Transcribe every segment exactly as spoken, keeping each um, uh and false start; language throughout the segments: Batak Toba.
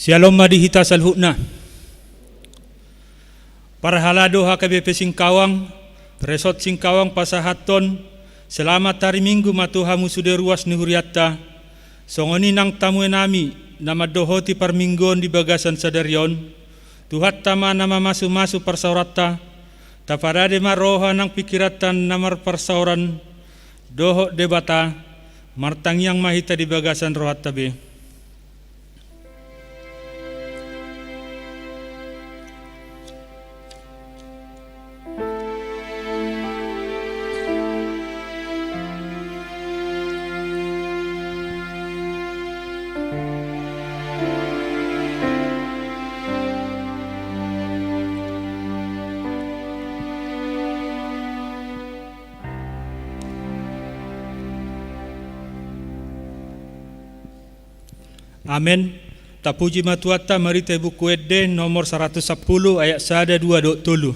Syalom ma di hita saluhutna. Parhalado H K B P Singkawang, Resort Singkawang pasahathon selamat hari Minggu ma tu hamu sude ruas ni hurianta. Songon i nang tamuenami na mandohoti parmingguon di bagasan sadari on, Tuhanta ma na mamasumasu parsaoranta. Tapadade ma roha nang pingkiranta na marparsaoran dohot Debata. Martangiang ma hita di bagasan rohanta be. Amen. Tapuji ma Tuhanta marhite Buku Ende nomor saratus sampulu ayat sada, dua dohot tolu.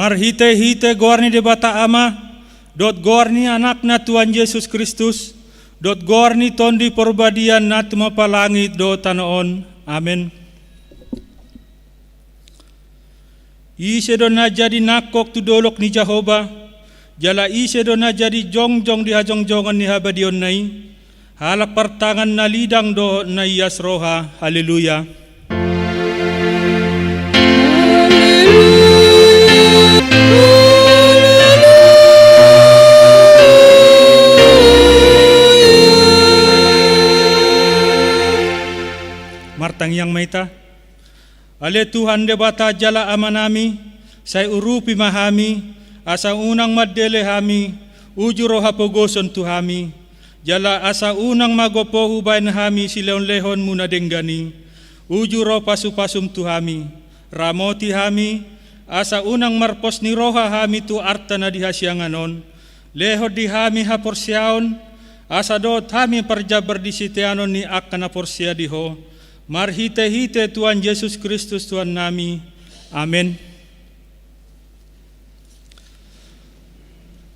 Marhitehite goar ni Debata Ama, dohot goar ni Anakna Tuhan Jesus Kristus, dohot goar ni Tondi Porbadia na tumompa langit dohot tano on. Amen. Ise do na jadi nangkok tu dolok ni Jahowa, jala ise do na jadi jongjong di hajongjongan ni habadiaonna i, halak partangan na lidang dohot na ias roha. Haleluya. Martangiang ma hita. Ale Tuhan Debata jala Amanami, sai urupi ma hami, asa unang mandele hami, uju ro hapogoson tu hami, jala asa unang magompo hubaen hami silehonlehonmu na denggan i, uju ro pasupasum tu hami, ramoti hami, asa unang marpos ni roha hami tu arta na di hasiangan on, lehon di hami haporseaon, Asa dohot hami parjambar di siteanon ni angka na porsea di Ho, marhitehite Tuhan Jesus Kristus Tuhannami. Amen.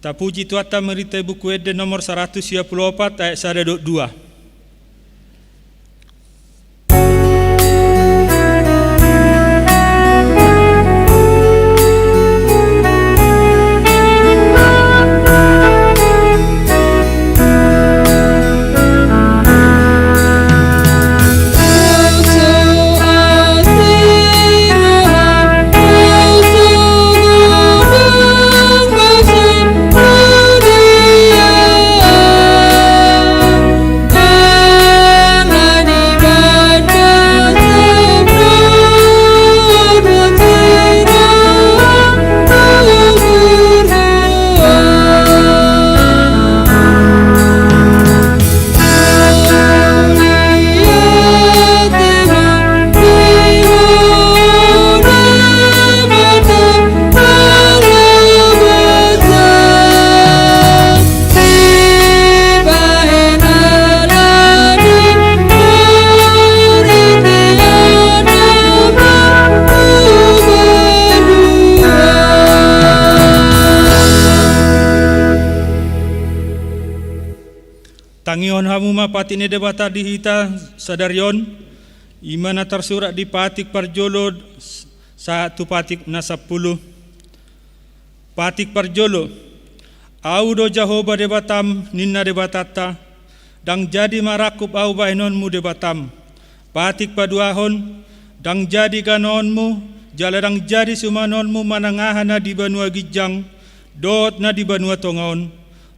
Tapuji Tuhanta marhite Buku Ende nomor saratus sia pulu opat ayat sada dohot dua. Tangihon hamu ma patik ni Debata di hita sadari on, i ma na tarsurat di patik parjolo sahat tu patik na sampulu. Patik parjolo. Ahu do Jahowa Debatam, ninna Debatanta, ndang jadi marangkup Ahu bahenonmu Debatam. Patik paduahon. Ndang jadi ganoonmu, jala ndang jadi sumanonmu manang aha na di banua ginjang dohot na di banua tonga on,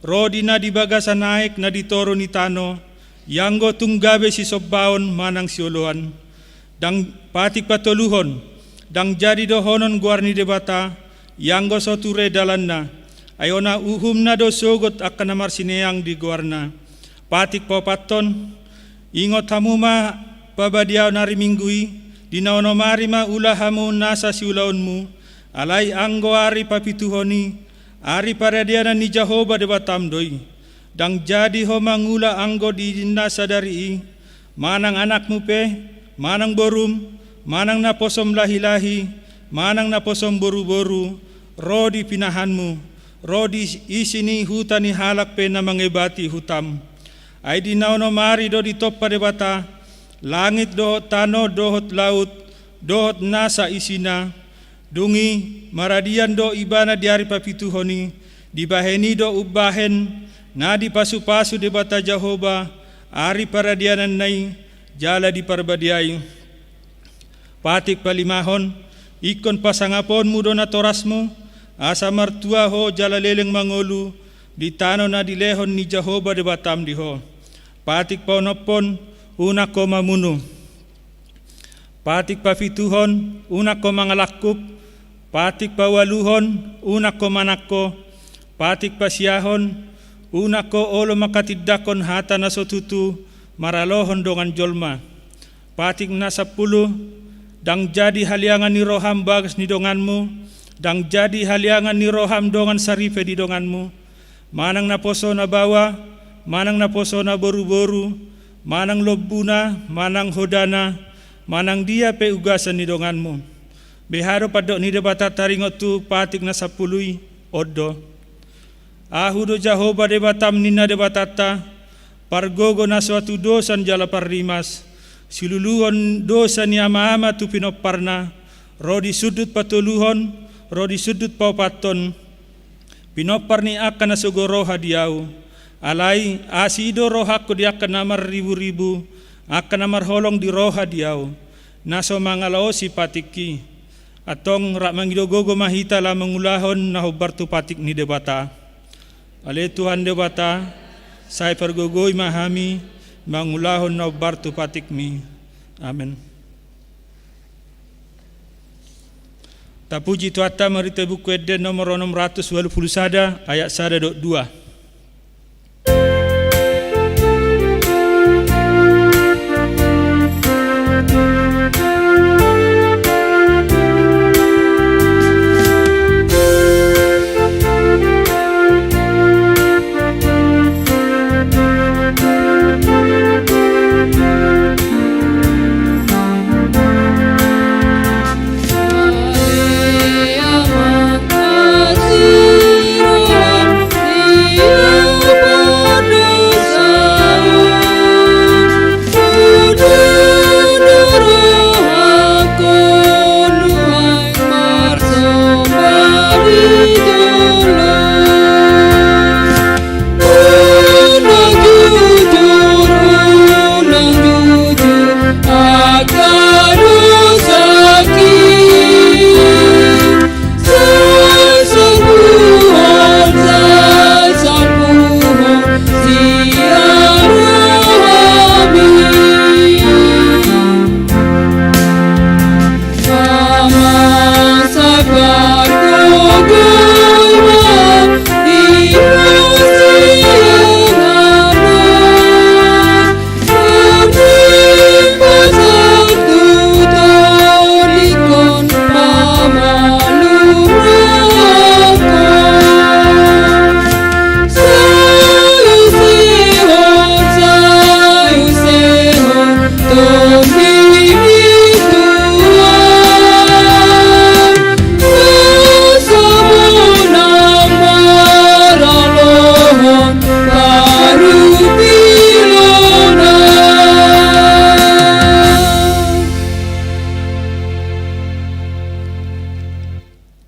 ro di na di bagasan aek na di toru ni tano, ianggo tung gabe sisombaon manang sioloan. Ndang, patik patoluhon. Ndang jadi dohonon goar ni Debata, ianggo so ture dalanna. Ai ona uhumna do sogot angka na marsineang di goarna. Patik paopathon. Ingot hamu ma pabadiaon ari Minggu i, di na onom ari ma ula hamu nasa siulaonmu, alai anggo ari papituhon i, ari paradianan ni Jahowa Debatam do i. Ndang jadi ho mangula anggo di na sadari i, manang anakmu pe, manang borum, manang naposom lahilahi, manang naposom boruboru, ro di pinahanmu, ro di isi ni huta ni halak pe na mangebati hutam. Ai di na onom ari do ditompa Debata langit dohot tano dohot laut dohot nasa isina. Dung i, maradian do ibana di ari papituhon i, dibahen i do umbahen na dipasupasu Debata Jahowa, ari paradiananna i, jala diparbadiai. Patik palimahon. Ingkon pasangaponmu do natorasmu, asa martua ho jala leleng mangolu di tano na dilehon ni Jahowa Debatam di ho. Patik paonomhon. Unang ho mamunu. Patik papituhon. Unang ho mangalangkup. Patik paualuhon. Unang ho manangko. Patik pasiahon. Unang ho olo manghatindanghon hata na so tutu maralohon dongan jolma. Patik na sampulu. Ndang jadi haliangan ni roham bagas ni donganmu, ndang jadi haliangan ni roham dongan saripe di donganmu, manang naposona baoa, manang naposona boruboru, manang lombuna, manang hodana, manang dia pe ugasan ni donganmu. Beha do pandok ni Debata taringot tu patik na sampulu i? On do. Ahu do Jahowa Debatam, ninna Debatanta, pargogo na so hatudosan jala parrimas, siluluhon dosa ni amaama tu pinomparna, ro di sundut patoluhon, ro di sundut paopathon, pinompar ni angka na sogo roha di Ahu. Alai asi do rohangku di angka na marriburibu, angka na marholong di roha di Ahu, na so mangalaosi patikki. Antong rap mangido gogo ma hita laho mangulahon na hombar tu patik ni Debata. Ale Tuhan Debata, sai pargogoi ma hami mangulahon na hombar tu patikmi. Amen. Tapuji Tuhanta marhite Buku Ende nomor onom ratus ualu pulu sada, ayat sada dohot dua.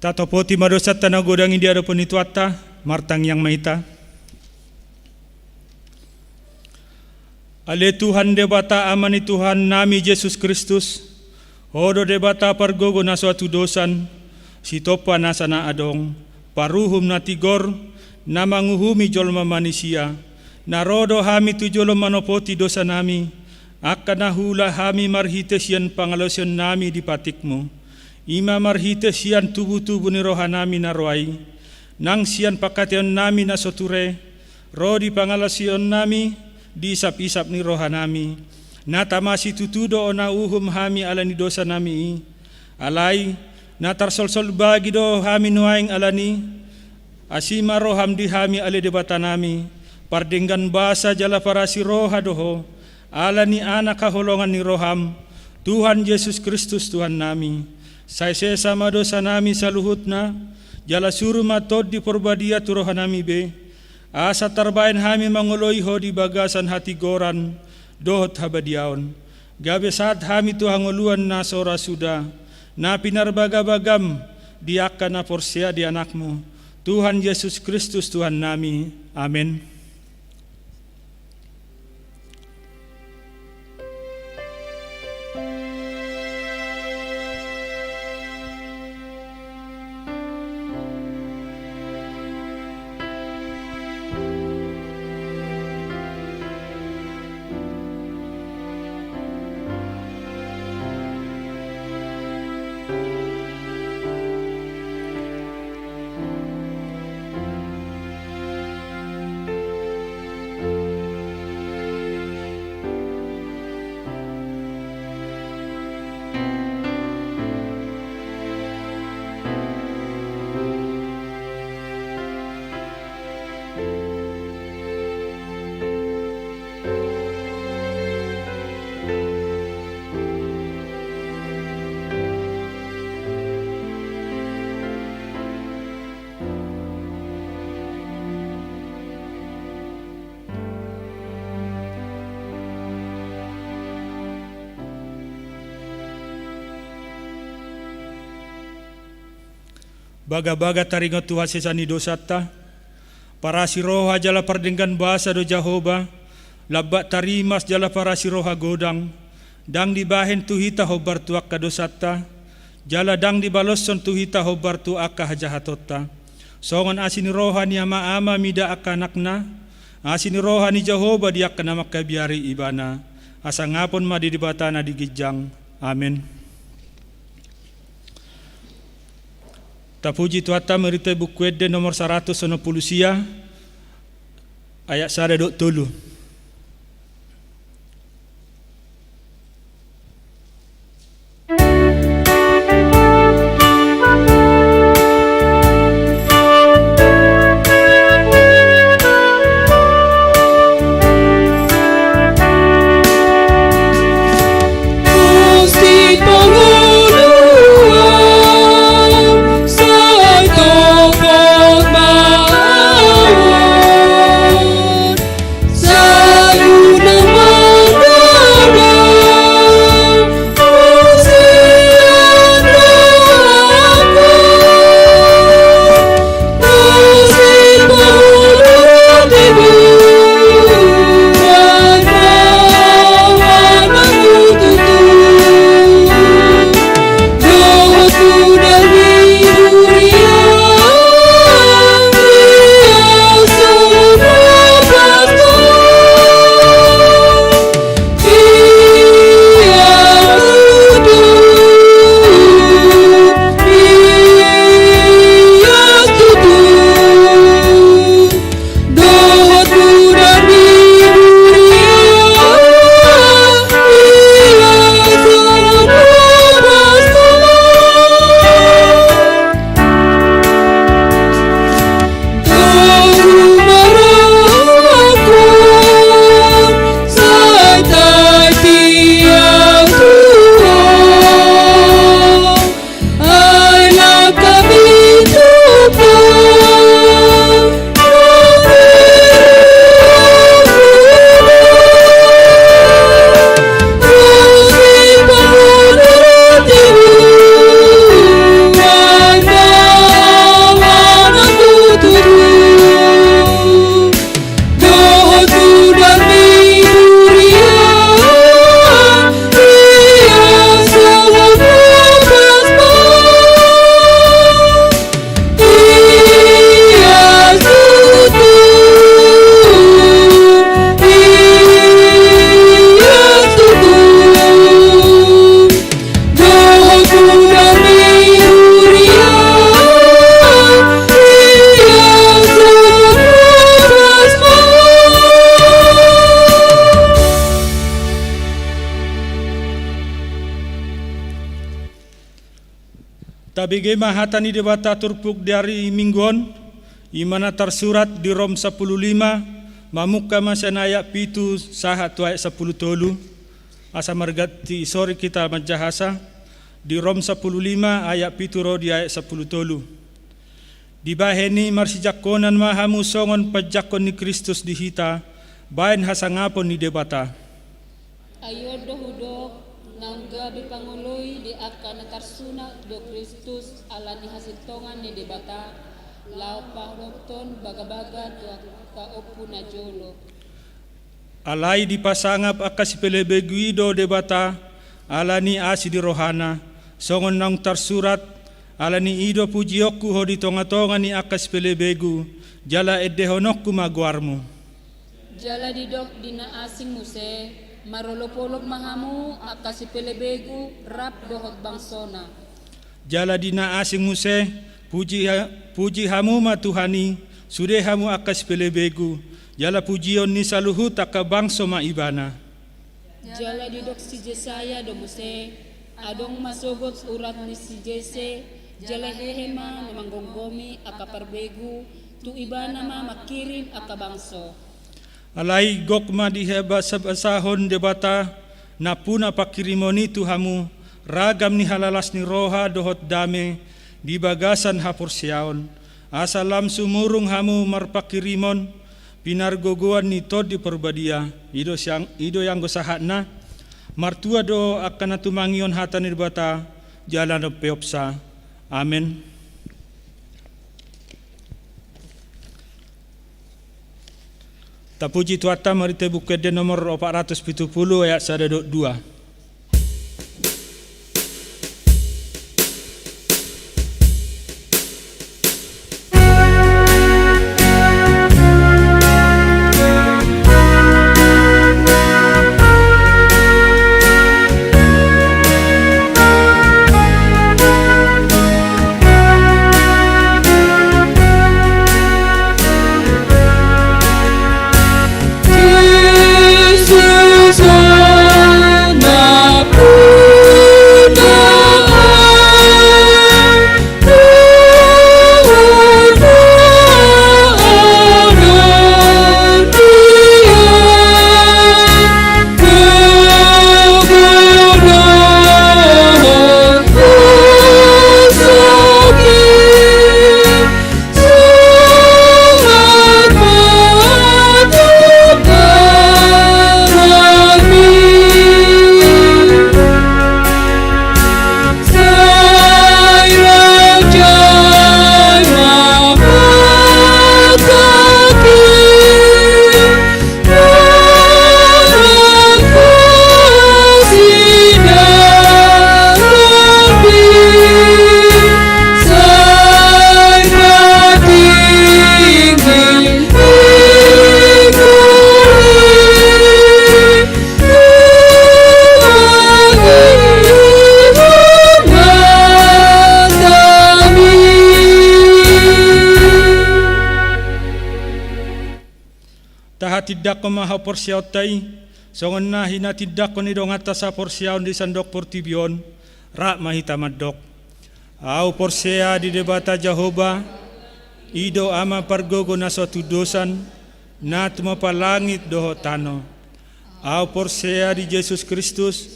Tatopoti ma dosanta na godang i di adopan ni Tuhanta, martangiang ma hita. Ale Tuhan Debata, Ama ni Tuhannami Jesus Kristus, Ho do Debata pargogo na so hatudosan, Sitompa nasa na adong, Paruhum na tigor, na manguhumi jolma manisia, na ro do hami tu jolo manopoti dosanami, angka na huula hami marhite sian pangalaosionnami di patikMu, i ma marhite sian tubutubu ni rohanami na roa i, nang sian pangkataionnami na so ture, ro di pangalaosionnami di isapisap ni rohanami, na tama situtu do na uhum hami ala ni dosanami i. Alai, na tarsolsol bagi do hami nuaeng ala ni i, asi ma rohaM di hami ale Debatanami, pardenggan basa jala parasi roha do Ho, ala ni Anak haholongan ni rohaM, Tuhan Jesus Kristus Tuhannami. Sai sesa ma dosanami saluhutna, jala suru ma Tondi Porbadia tu rohanami be, asa tarbahen hami mangoloi Ho di bagasan hatigoran dohot habadiaon. Gabe sahat hami tu hangoluan na so ra suda, na pinarbagabagaM di angka na porsea di AnakMu, Tuhan Jesus Kristus Tuhannami. Amen. Bagabaga taringot tu hasesaan ni dosanta, parasi roha jala pardenggan basa do Jahowa, lambak tarimas jala parasi roha godang, ndang dibahen tu hita hombar tu angka dosanta, jala ndang dibaloshon tu hita hombar tu angka hajahatonta. Songon asi ni roha ni amaama mida angka anakna, asi ni roha ni Jahowa di angka na mangkabiari ibana, hasangapon ma di Debata na di ginjang. Amen. Tapuji Tuhanta marhite Buku Ende nomor saratus onom pulu sia, ayat sada dohot tolu. Tabege ma hata ni Debata turpuk di ari Minggu on, i ma na tarsurat di Rom sampulu lima, mamungka ma sian ayat pitu sahat tu ayat sampulu tolu, asa marganti sori hita manjahasa, di Rom sampulu lima ayat pitu ro di ayat sampulu tolu. Dibahen i marsijangkonan ma hamu songon panjangkon ni Kristus di hita, bahen hasangapon ni Debata. Ai on do hudok, naung gabe pangoloi di angka na tarsunat do Kristus ala ni hasintongan ni Debata, laho padophon bagabaga tu angka ompu na jolo. Alai dipasangap angka sipelebegu i do Debata, ala ni asi ni rohana, songon naung tarsurat, ala ni i do pujionku ho di tongatonga ni angka sipelebegu, jala endehononku ma goarmu. Jala didok di na asing muse, marolopolop ma hamu angka sipelebegu rap dohot bangsona. Jala di na asing muse, puji ha-, puji hamu ma Tuhan i, sude hamu angka sipelebegu, jala pujion ni saluhut angka bangso ma Ibana. Jala didok si Jesaya do muse, adong ma sogot urat ni si Jese, jala hehe ma na manggomgomi angka parbegu, tu Ibana ma mangkirim angka bangso. Alai gok ma dibasabasahon Debata, nampuna pangkirimon i tu hamu, ragam ni halalas ni roha dohot dame, di bagasan haporseaon, asa lam sumurung hamu marpangkirimon, pinargogoan ni Tondi Parbadia, i do siang-, i do anggo sahatna, martua do angka na tumangihon hata ni Debata, jala na umpeopsa. Amen. Tapuji Tuhanta marhite Buku Ende nomor opat ratus pitu pulu ayat sada dohot dua. Tahatindangkon ma haporseaonta i, songon na hinatindangkon ni donganta saporseaon di sandok portibi on, rap ma hita mandok. Ahu porsea di Debata Jahowa, i do Ama pargogo na so hatundosan, na tumompa langit dohot tano. Ahu porsea di Jesus Kristus,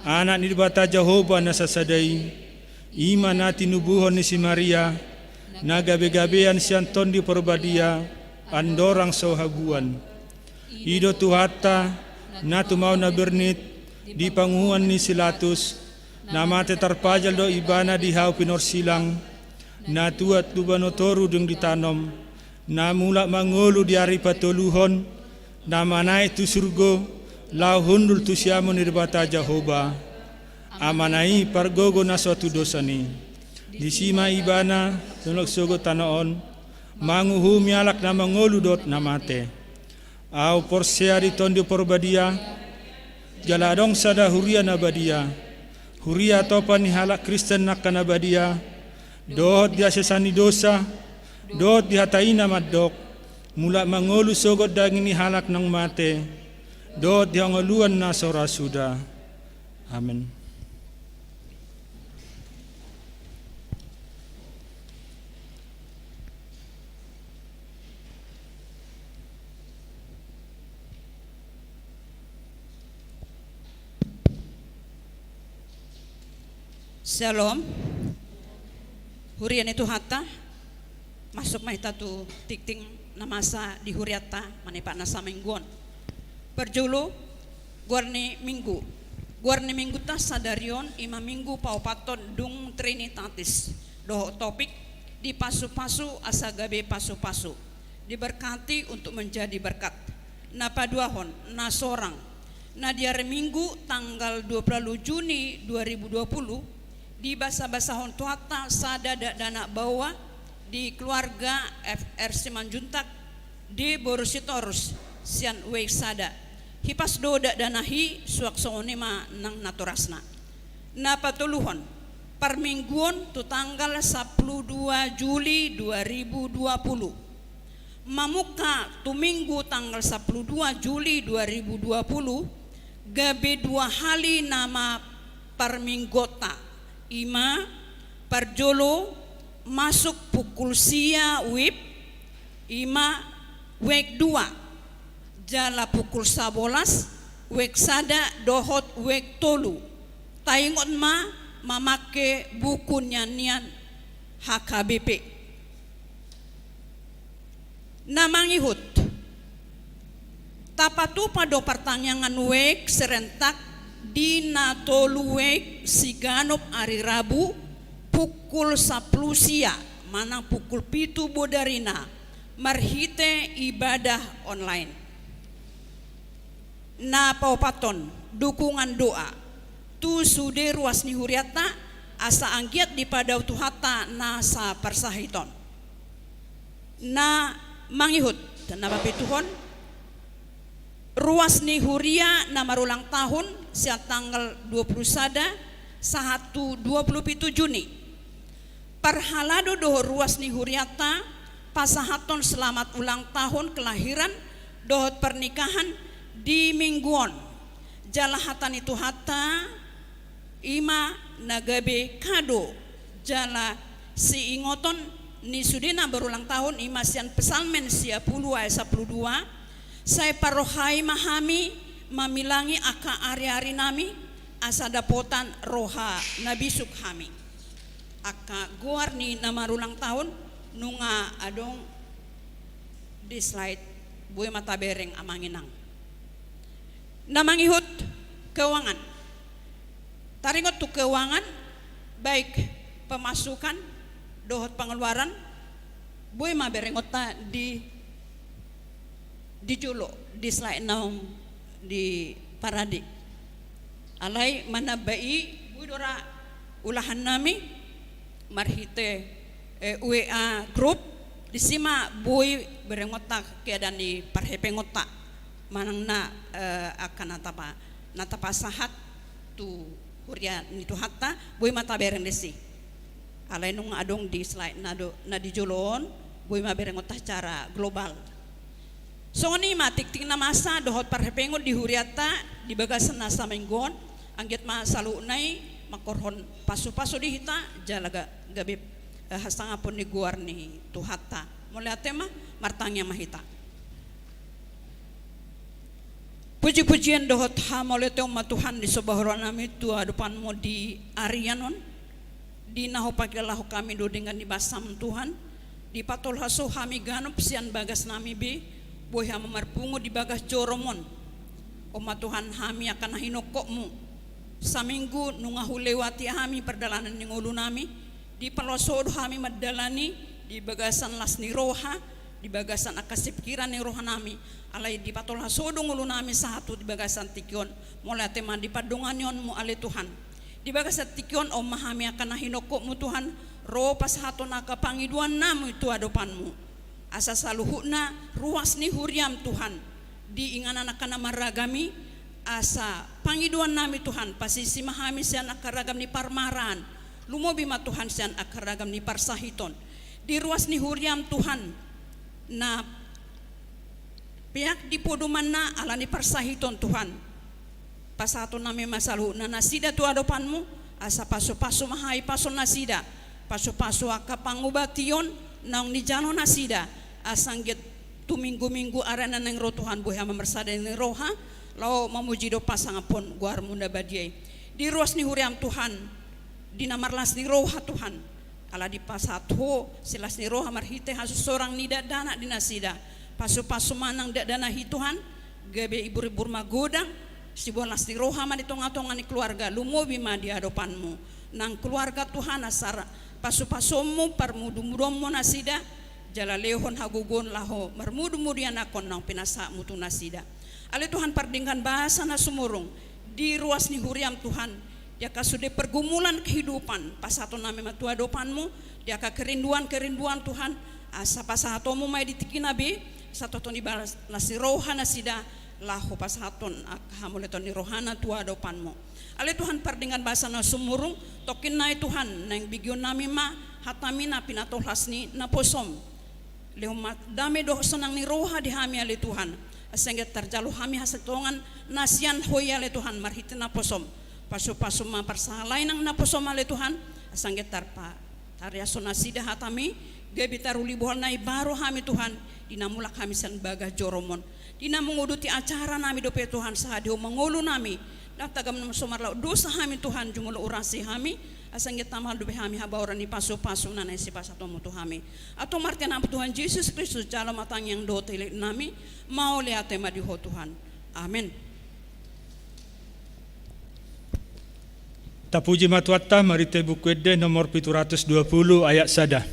Anak ni Debata Jahowa na sasada i, i ma na tinubuhon ni si Maria, na gabegabean sian Tondi Parbadia, andorang so habuan. I do Tuhanta, na tumaon na bernit, di panguhuan ni si Latus, na mate tarpajal do Ibana di hau pinorsilang, na tuat tu banua toru dung ditanom, na mulak mangolu di ari patoluhon, na manaek tu surgo, laho hundul tu siamun ni Debata Jahowa, Amana i pargogo na so hatundosan i. Disi ma Ibana, tonang sogot tano on, manguhumi halak na mangolu dohot na mate. Ahu porsea di Tondi Parbadia, jala adong sada huria na badia, huria atopan ni halak Kristen angka na badia, dohot di haseasan ni dosa, dohot di hata i na mandok, mulak mangolu sogot daging ni halak naung mate, dohot di hangoluan na so ra suda. Amen. Syalom. Huria ni Tuhanta, masuk ma hita tu tingting na masa di hurianta manipat na saminggu on. Parjolo, goar ni minggu. Goar ni minggunta sadari on ima minggu paopathon dung Trinitatis. Dohot topik, dipasupasu asa gabe pasupasu. Diberkati untuk menjadi berkat. Na paduahon, na sorang. Na di ari Minggu tanggal dua puluh Juni dua ribu dua puluh, dibasabasahon Tuhanta sada dakdanak baoa di keluarga F R Simanjuntak di boru Sitorus sian Wijk sada. Hipas do dakdanak i, suang songon i ma nang natorasna. Na patoluhon, parmingguon tu tanggal sampulu dua Juli dua ribu dua puluh. Mamungka tu Minggu tanggal sampulu dua Juli dua ribu dua puluh, gabe dua hali nama parmingguonta. Ima, parjolo masuk pukul sia wib, ima Wijk dua, jala pukul sabolas Wijk sada dohot Wijk tolu. Taingot ma mamangke buku nian-nian H K B P. Na mangihut, tapatupa do partangiangan Wijk serentak di na tolu Wijk siganup ari Rabu pukul sampulu sia manang pukul pitu bodarina marhite ibadah online. Na paopathon, dukungan doa tu sude ruas ni hurianta asa anggiat dipadao Tuhanta nasa parsahiton. Na mangihut, na papituhon, ruas ni huria na marulang tahun sian tanggal dua puluh sada sahat tu dua puluh pitu Juni. Parhalado dohot ruas ni hurianta pasahathon selamat ulang tahun kelahiran dohot pernikahan di minggu on. Jala hata ni Tuhanta ima na gabe kado jala siingoton ni sude na berulang tahun, ima sian Psalmen sia pulu ayat sampulu dua, sai parrohai ma hami mamilangi angka ariarinami asa dapotan roha na bisuk hami. Angka goar ni na marulang tahun nunga adong di slide, boi ma tabereng amang inang. Na mangihut keuangan. Taringot tu keuangan, baik pemasukan dohot pengeluaran, boi ma berengonta di, di jolo, di slide naung diparade. Alai manambai, boi do ra ulahannami marhite, eh, W A group, disi ma boi berengonta keadaan ni parhepengonta manang na, eh, angka na tapa, na tapasahat tu huria ni Tuhanta, boi ma tabereng disi. Alai nunga adong di slide na do, na di jolo on, boi ma berengonta secara global. Songon i ma tingting na masa dohot parhepengon di hurianta di bagasan na saminggu on, anggiat ma saluhutna i mangkorhon pasupasu di hita, jala ga-, gabe, eh, hasangapon ni goar ni Tuhanta. Mauliate ma, martangiang ma hita. Puji-pujian dohot hamauliateon ma Tuhan disomba rohanami tu adopanmu di arian on. Di na hupakilala hami do denggan ni basam Tuhan, dipatolhas Ho hami ganup sian bagasnami be, boi hami marpungu di bagas jorom on. On ma Tuhan hami angka na hinongkopmu. Saminggu nunga hulewati hami pardalanan ni ngolunami, dipaloas Ho do hami mandalani di bagasan las ni roha, di bagasan angka sipkiran ni rohanami, alai dipatolhas Ho do ngolunami sahat tu di bagasan tingki on, mauliate ma di pandonganionmu ale Tuhan. Di bagasan tingki on, on ma hami angka na hinongkopmu Tuhan, ro pasahathon angka pangidoannami tu adopanmu. Asa saluhutna ruas ni huriam Tuhan, di inganan angka na marragam i, asa pangidoannami Tuhan, pasisi ma hami sian angka ragam ni parmaraan, lumobi ma Tuhan sian angka ragam ni parsahiton. Di ruas ni huriam Tuhan, na peak di podomanna ala ni parsahiton Tuhan. Pasahatonnami ma saluhutna nasida tu adopanmu, asa pasupasu ma hahipason nasida, pasupasu angka pangubation naung nijalo nasida, asa anggiat tu minggu-minggu ari na naeng ro Tuhan boi hami marsada ni roha, laho mamuji dohot pasangaphon goarmu na badia i. Di ruas ni huriam Tuhan, di na marlas ni roha Tuhan, ala dipasahat Ho silas ni roha marhite hasosorang ni dakdanak di nasida. Pasupasu ma nang dakdanak i Tuhan, gabe ibur-ibur magodang, siboan las ni roha ma di tonga-tonga ni keluarga, lumobi ma di adopan-Mu. Nang keluarga Tuhan, asa pasupasuonmu, parmudumuduonmu nasida, jala lehon hagogoon laho marmudumudu ianakhon naung pinasahat-Mu tu nasida. Ale Tuhan, pardenggan basa na sumurung, di ruas ni huria-M Tuhan, di angka sude pergumulan kehidupan, pasahaton nami ma tu adopan-Mu, di angka kerinduan-kerinduan Tuhan, asa pasahaton-Mu ma i di tingkina be, asa tongtong dibalas las ni roha nasida, laho pasahathon angka hamauliateon ni rohana tu adopan-Mu. Ale Tuhan, pardenggan basa na sumurung, tongkin nai Tuhan, naeng begeon nami ma hata-Mi na pinatolhas ni naposo-M. Lehon ma dame dohot sonang ni roha di hami ale Tuhan, asa anggiat tarjalo hami hasintongan na sian Ho i ale Tuhan marhite naposo-M. Pasupasu ma parsahalai nang naposo-M ale Tuhan, asa anggiat tarpa Tariashon nasida hata-Mi, gabe taruli bohal na imbaru hami Tuhan, di na mulak hami sian bagas joroMon. Di na manguduti acara nami dope Tuhan, sahat di Ho mangolu nami, ndang tagam na so marlaok dosa hami Tuhan, jumolo urasi hami, asa anggiat tama dope hami habaoran ni pasupasu na naeng sipasahaton-Mu tu hami. Antong marhite Anakmu Tuhan Jesus Kristus, jalo ma tangiang dohot elek nami, mauliate ma di Ho Tuhan. Amen. Tapuji ma Tuhanta, marhite Buku Ende nomor pitu ratus dua puluh ayat sada.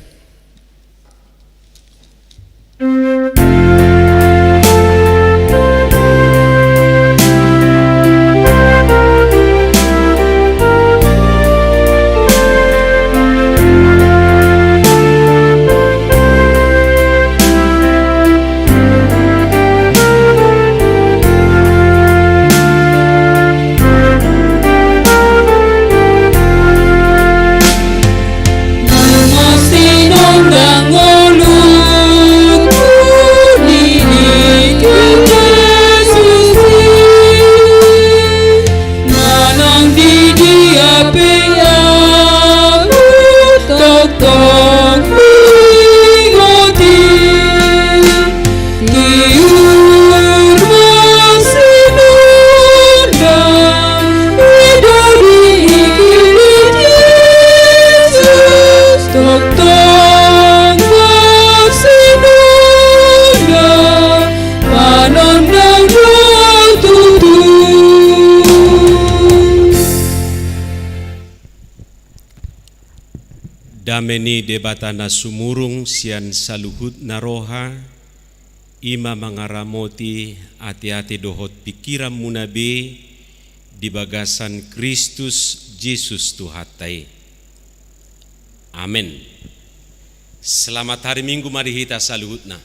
Manang di dia pe ahu tongtong huingot i. Tiur ma sinondang i do di ingkil ni Jesus, tongtong ma sinondang manondang do tutu. Dame ni Debata na sumurung sian saluhut na roha, i ma mangaramoti ateate dohot pingkiranmuna be di bagasan Kristus Jesus Tuhanta i. Amen. Selamat hari Minggu ma di hita saluhutna.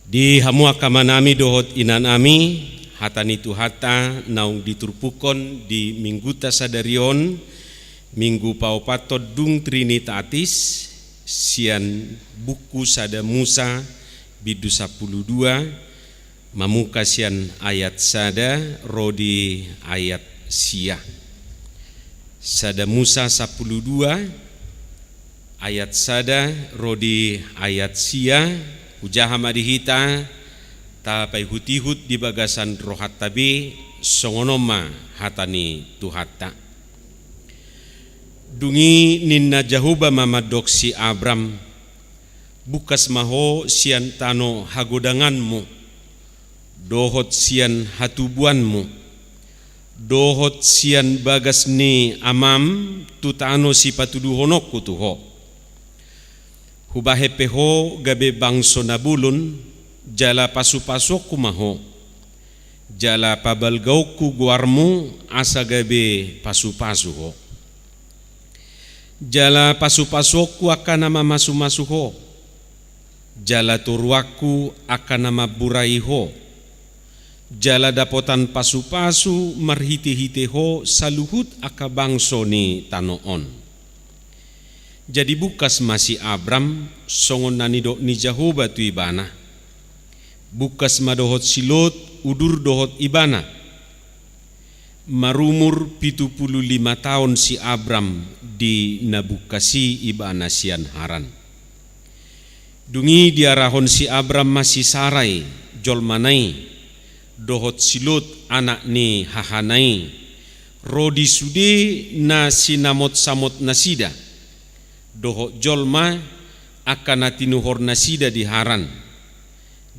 Di hamu angka amanami dohot inanami, hata ni Tuhanta naung diturpukhon di Minggunta sadari on, Minggu paopathon dung Trinitatis, sian buku Sada Musa, bindu sampulu dua, mamungka sian ayat sada ro di ayat sia. Sada Musa sampulu dua, ayat sada ro di ayat sia, hujaha ma di hita, tapaihut-ihut di bagasan rohanta be, songon on ma hata ni Tuhanta. Dung i ninna Jahowa ma mandok si Abram, bungkas ma ho sian tano hagodanganmu, dohot sian hatubuanmu, dohot sian bagas ni amam tu tano sipatuduhononku tu ho. Hubahen pe ho gabe bangso na bolon, jala pasupasuonku ma ho, jala pabalgaonku goarmu asa gabe pasupasu ho. Jala pasupasuonku angka na mamasumasu ho, jala toruanku angka na mamburai ho, jala dapotan pasupasu marhitehite ho saluhut angka bangso ni tano on. Jadi bungkas ma si Abram, songon na nidok ni Jahowa tu ibana. Bungkas ma dohot si Lot, udur dohot ibana. Marumur pitu pulu lima taon si Abram di na bungkas i ibana sian Haran. Dung i diarahon si Abram ma si Sarai, jolmana i, dohot si Lot, anak ni hahana i, Ro di sude na sinamotsamot nasida dohot jolma angka na tinuhor nasida di Haran.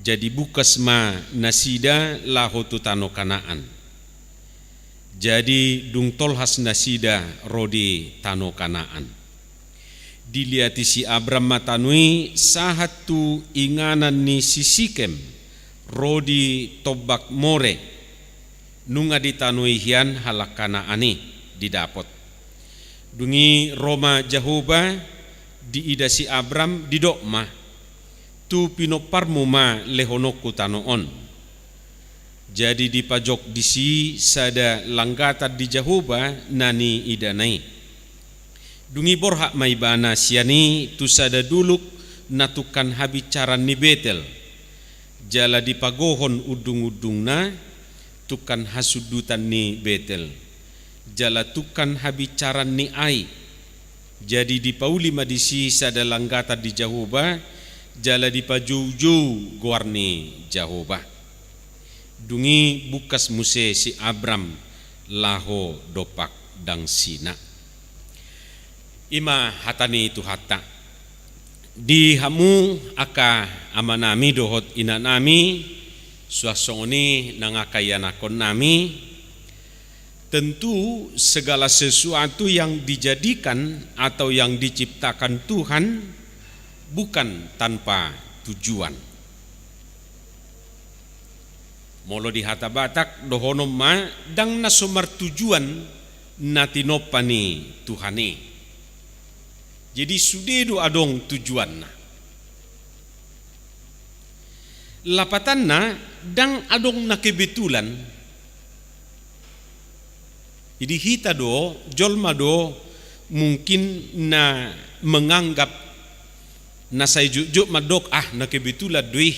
Jadi bungkas ma nasida laho tu tano Kanaan. Jadi dung tolhas nasida ro di tano Kanaan, diliati si Abram ma tano i sahat tu inganan ni si Sikem, ro di tombak More. Nunga ditanoi hian halak Kanaan i, didapot. Dung i ro ma Jahowa, diida si Abram, didok ma: Tu pinomparmu ma lehononku tano on. Jadi dipajok disi sada langgatan di Jahowa na niidana i. Dung i borhat ma ibana sian i tu sada dolok na tungkan habinsaran ni Betel, jala dipagohon undungundungna tungkan hasundutan ni Betel, jala tungkan habinsaran ni Ai. Jadi dipauli ma disi sada langgatan di Jahowa, jala dipajoujou goar ni Jahowa. Dung i bungkas muse si Abram laho dompak dangsina. I ma hata ni Tuhanta. Di hamu angka amanami dohot inanami, suang songon i nang angka ianakkonnami, tentu segala sesuatu yang dijadikan atau yang diciptakan Tuhan bukan tanpa tujuan. Molo di hata Batak dohonon ma, ndang na so martujuan na tinompa ni Tuhan i. Jadi sude do adong tujuanna. Lapatanna, ndang adong na kebetulan. Jadi hita do, jolma do mungkin na menganggap, na sai jotjot mandok, ah, na kebetulan do i,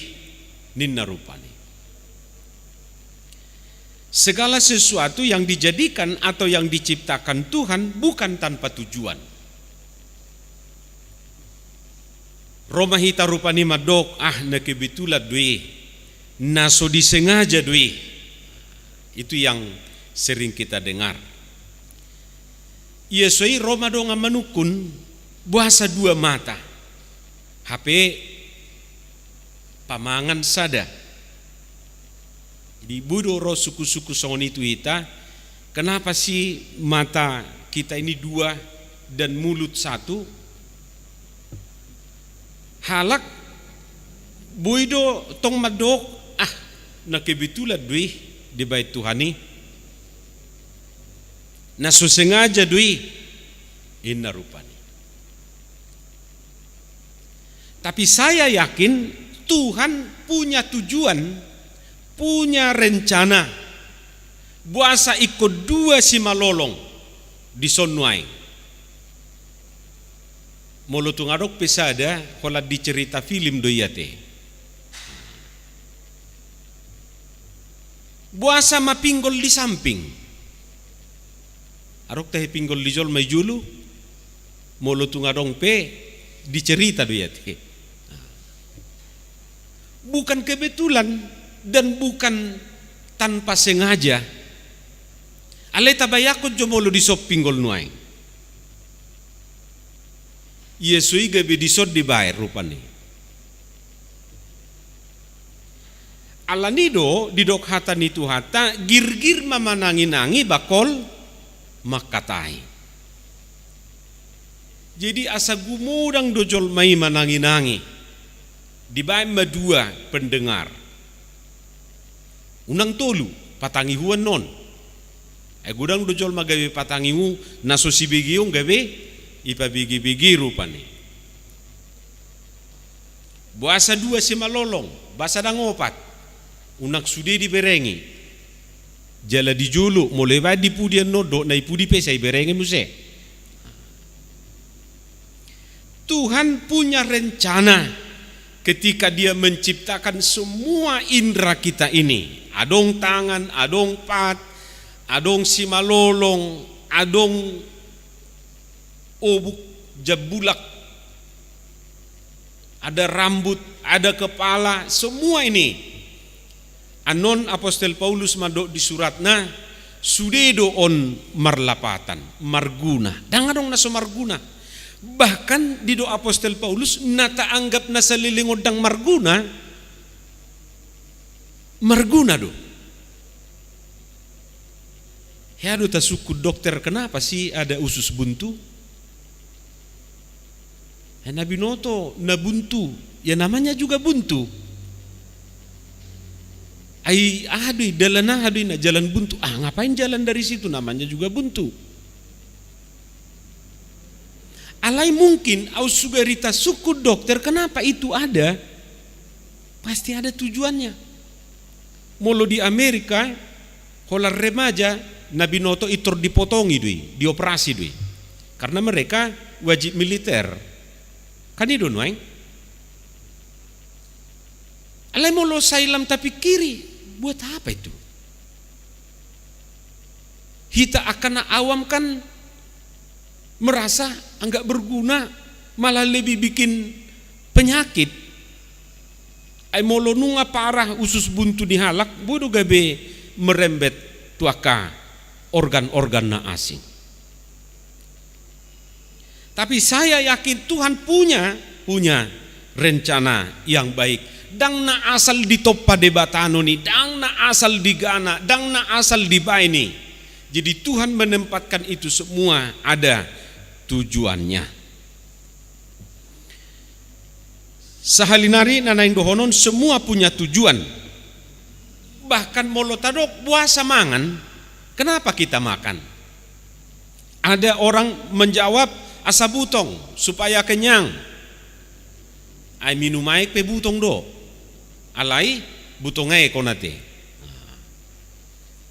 ninna rupani. Segala sesuatu yang dijadikan atau yang diciptakan Tuhan bukan tanpa tujuan. Ro ma hita rupani mandok, ah, na kebetulan do i, na so disengaja do i. Itu yang sering kita dengar. Ia so i ro ma dongan manungkun, boasa dua mata, hape pamangan sada. Jadi boi do ro sungkunsungkun songon i tu hita, kenapa sih mata kita ini dua dan mulut satu? Halak boi do tong mandok, ah, na kebetulan do i dibaen Tuhan i, na so sengaja do i, ninna rupani. Tapi saya yakin Tuhan punya tujuan, punya rencana. Boasa ingkon dua simalolong dison nuaeng? Molo tung adong pe sada, holan di cerita film do i ate. Boasa ma pinggol di samping? Adong tahe pinggol di jolma i jolo? Molo tung adong pe, di cerita do i ate. Bukan kebetulan dan bukan tanpa sengaja. Alai tabayangkon jo molo dison pinggol nuaeng. Ia so i gabe dison dibaen rupani. Alani do didok hata ni Tuhanta, girgir ma mananginangi bangkol mangkatai. Jadi asa gumodang do jolma i mananginangi, dibaen ma dua pendengar. Unang tolu, patangihu annon. Ai godang do jolma gabe patangihu, na so sibege on gabe ipabegebege rupani. Boasa dua simalolong, boasa ndang opat? Unang sude diberengi. Jala di jolo, molo ibaen di pudi annon dohot na i pudi pe sai iberengi muse. Tuhan punya rencana ketika Dia menciptakan semua indera kita ini. Adong tangan, adong pat, adong simalolong, adong obuk, jambulak, ada rambut, ada kepala, semua ini. Annon Apostel Paulus mandok di suratna, Sude do on marlapatan, marguna. Ndang adong na so marguna. Bahkan didok apostel Paulus, na taanggap na saleleng on ndang marguna, marguna do. Hea do tasungkun dokter, kenapa sih ada usus buntu? Eh, na binoto na buntu, ya namanya juga buntu. Ai aha do i, dalan aha do i na jalan buntu? Ah, ngapain jalan dari situ, namanya juga buntu. Alai mungkin aut sude tasungkun dokter, kenapa itu ada? Pasti ada tujuannya. Molo di Amerika, holan remaja, na binoto i tor dipotongi do i, dioperasi do i. Karena mereka wajib militer. Kan i do nuaeng. Alai molo sai lam tapikiri, buat apa itu? Hita angka na awam kan merasa nggak berguna, malah lebih bikin penyakit. Ai molo nunga parah usus buntu ni halak, boi do gabe merembet tu angka organ-organ na asing. Tapi saya yakin Tuhan punya, punya rencana yang baik. Ndang na asal ditompa Debata on i, ndang na asal digana, ndang na asal dibaen i. Jadi Tuhan menempatkan itu semua ada tujuannya. Sahali nari na naeng dohonon, semua punya tujuan. Bahkan molo tadok boasa mangan, kenapa kita makan? Ada orang menjawab, asa butong, supaya kenyang. Ai minum aek pe butong do. Alai butong aek on ate.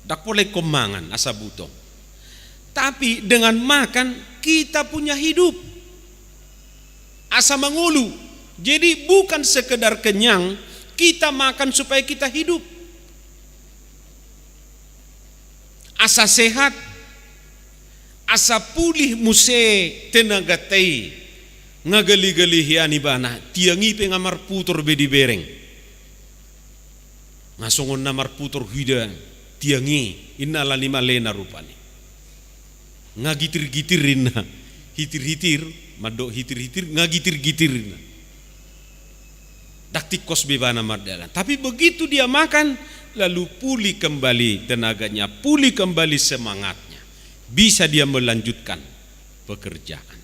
Ndang pola ingkon mangan asa butong. Tapi dengan makan kita punya hidup. Asa mangolu. Jadi bukan sekedar kenyang, kita makan supaya kita hidup. Asa sehat, asa pulih muse tenaganta i, nga gali-gali hian ibana, tiang i pe nga marputor be dibereng. Nga songon na marputor huida tiang i, inna ala ni malena rupani. Nga gitir-gitir inna, hitir-hitir, mandok hitir-hitir, nga gitir-gitir inna. Ndang tingkos be ibana mardalan. Tapi begitu dia makan, lalu pulih kembali tenaganya, pulih kembali semangatnya. Bisa dia melanjutkan pekerjaan.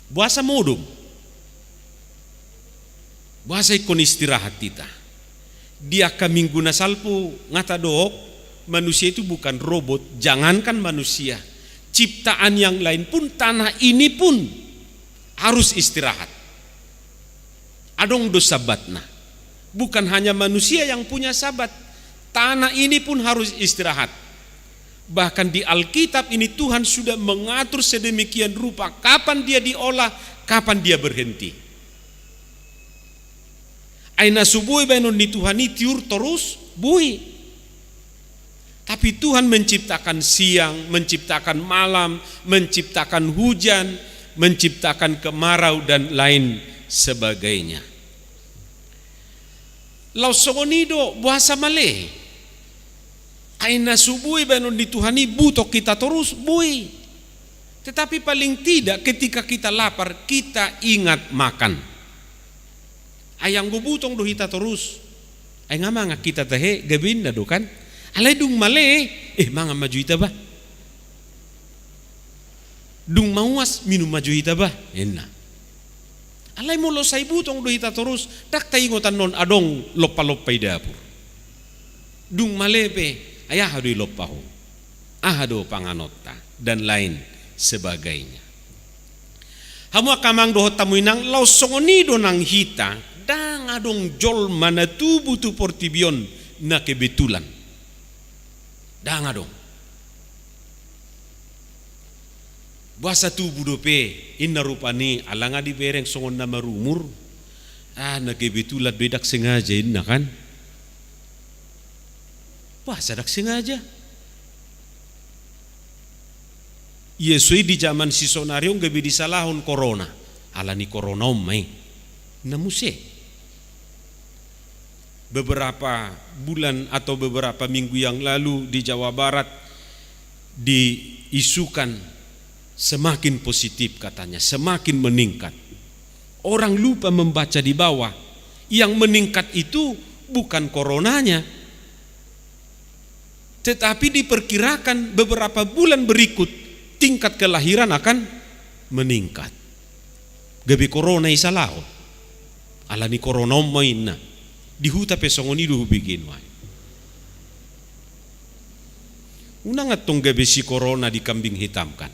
Boasa modom? Boasa ingkon istirahat hita? Di angka minggu na salpu nga tadok, manusia itu bukan robot, jangankan manusia. Ciptaan yang lain pun, tanah ini pun harus istirahat. Adong do sabatna. Bukan hanya manusia yang punya sabat, tanah ini pun harus istirahat. Bahkan di Alkitab ini Tuhan sudah mengatur sedemikian rupa kapan dia diolah, kapan dia berhenti. Ai na so boi baenon ni Tuhan i tiur torus, boi. Tapi Tuhan menciptakan siang, menciptakan malam, menciptakan hujan, menciptakan kemarau, dan lain sebagainya. Laos songon i do, boasa male? Ai na so boi baenon ni Tuhan i butok hita torus, boi. Tetapi paling tidak ketika kita lapar, kita ingat makan. Ai anggo butong do hita torus, ai nga mangan hita tahe, gabe inna do kan. Alai dung male, eh, mangan ma jo hita bah. Dung mauas, minum ma jo hita bah, inna. Alai molo sai butong do hita torus, ndang taingot annon adong lompa-lompa i dapur. Dung male pe, ai aha do i lompa ho? Aha do panganonta? Dan lain sebagainya. Hamu angka amang dohot hamu inang, laos songon i do nang hita, ndang adong jolma na tubu tu portibi on na kebetulan. Ndang adong. Boasa tubu dope, inna rupani, ala nga dibereng songon na marumur. Ah, na kebetulan do i, ndang sengaja, inna kan. Boasa ndang sengaja? Ia so i di jaman si saonari on gabe disalahon korona. Ala ni korona on ma i. Na muse. Beberapa bulan atau beberapa minggu yang lalu di Jawa Barat, diisukan semakin positif katanya, semakin meningkat. Orang lupa membaca di bawah, yang meningkat itu bukan coronanya, tetapi diperkirakan beberapa bulan berikut tingkat kelahiran akan meningkat. Gabe corona i salahon. Alani corona on ma inna. Di huta pe songon i do hubege nuaeng. Unang antong gabe si corona dikambing hitamkan.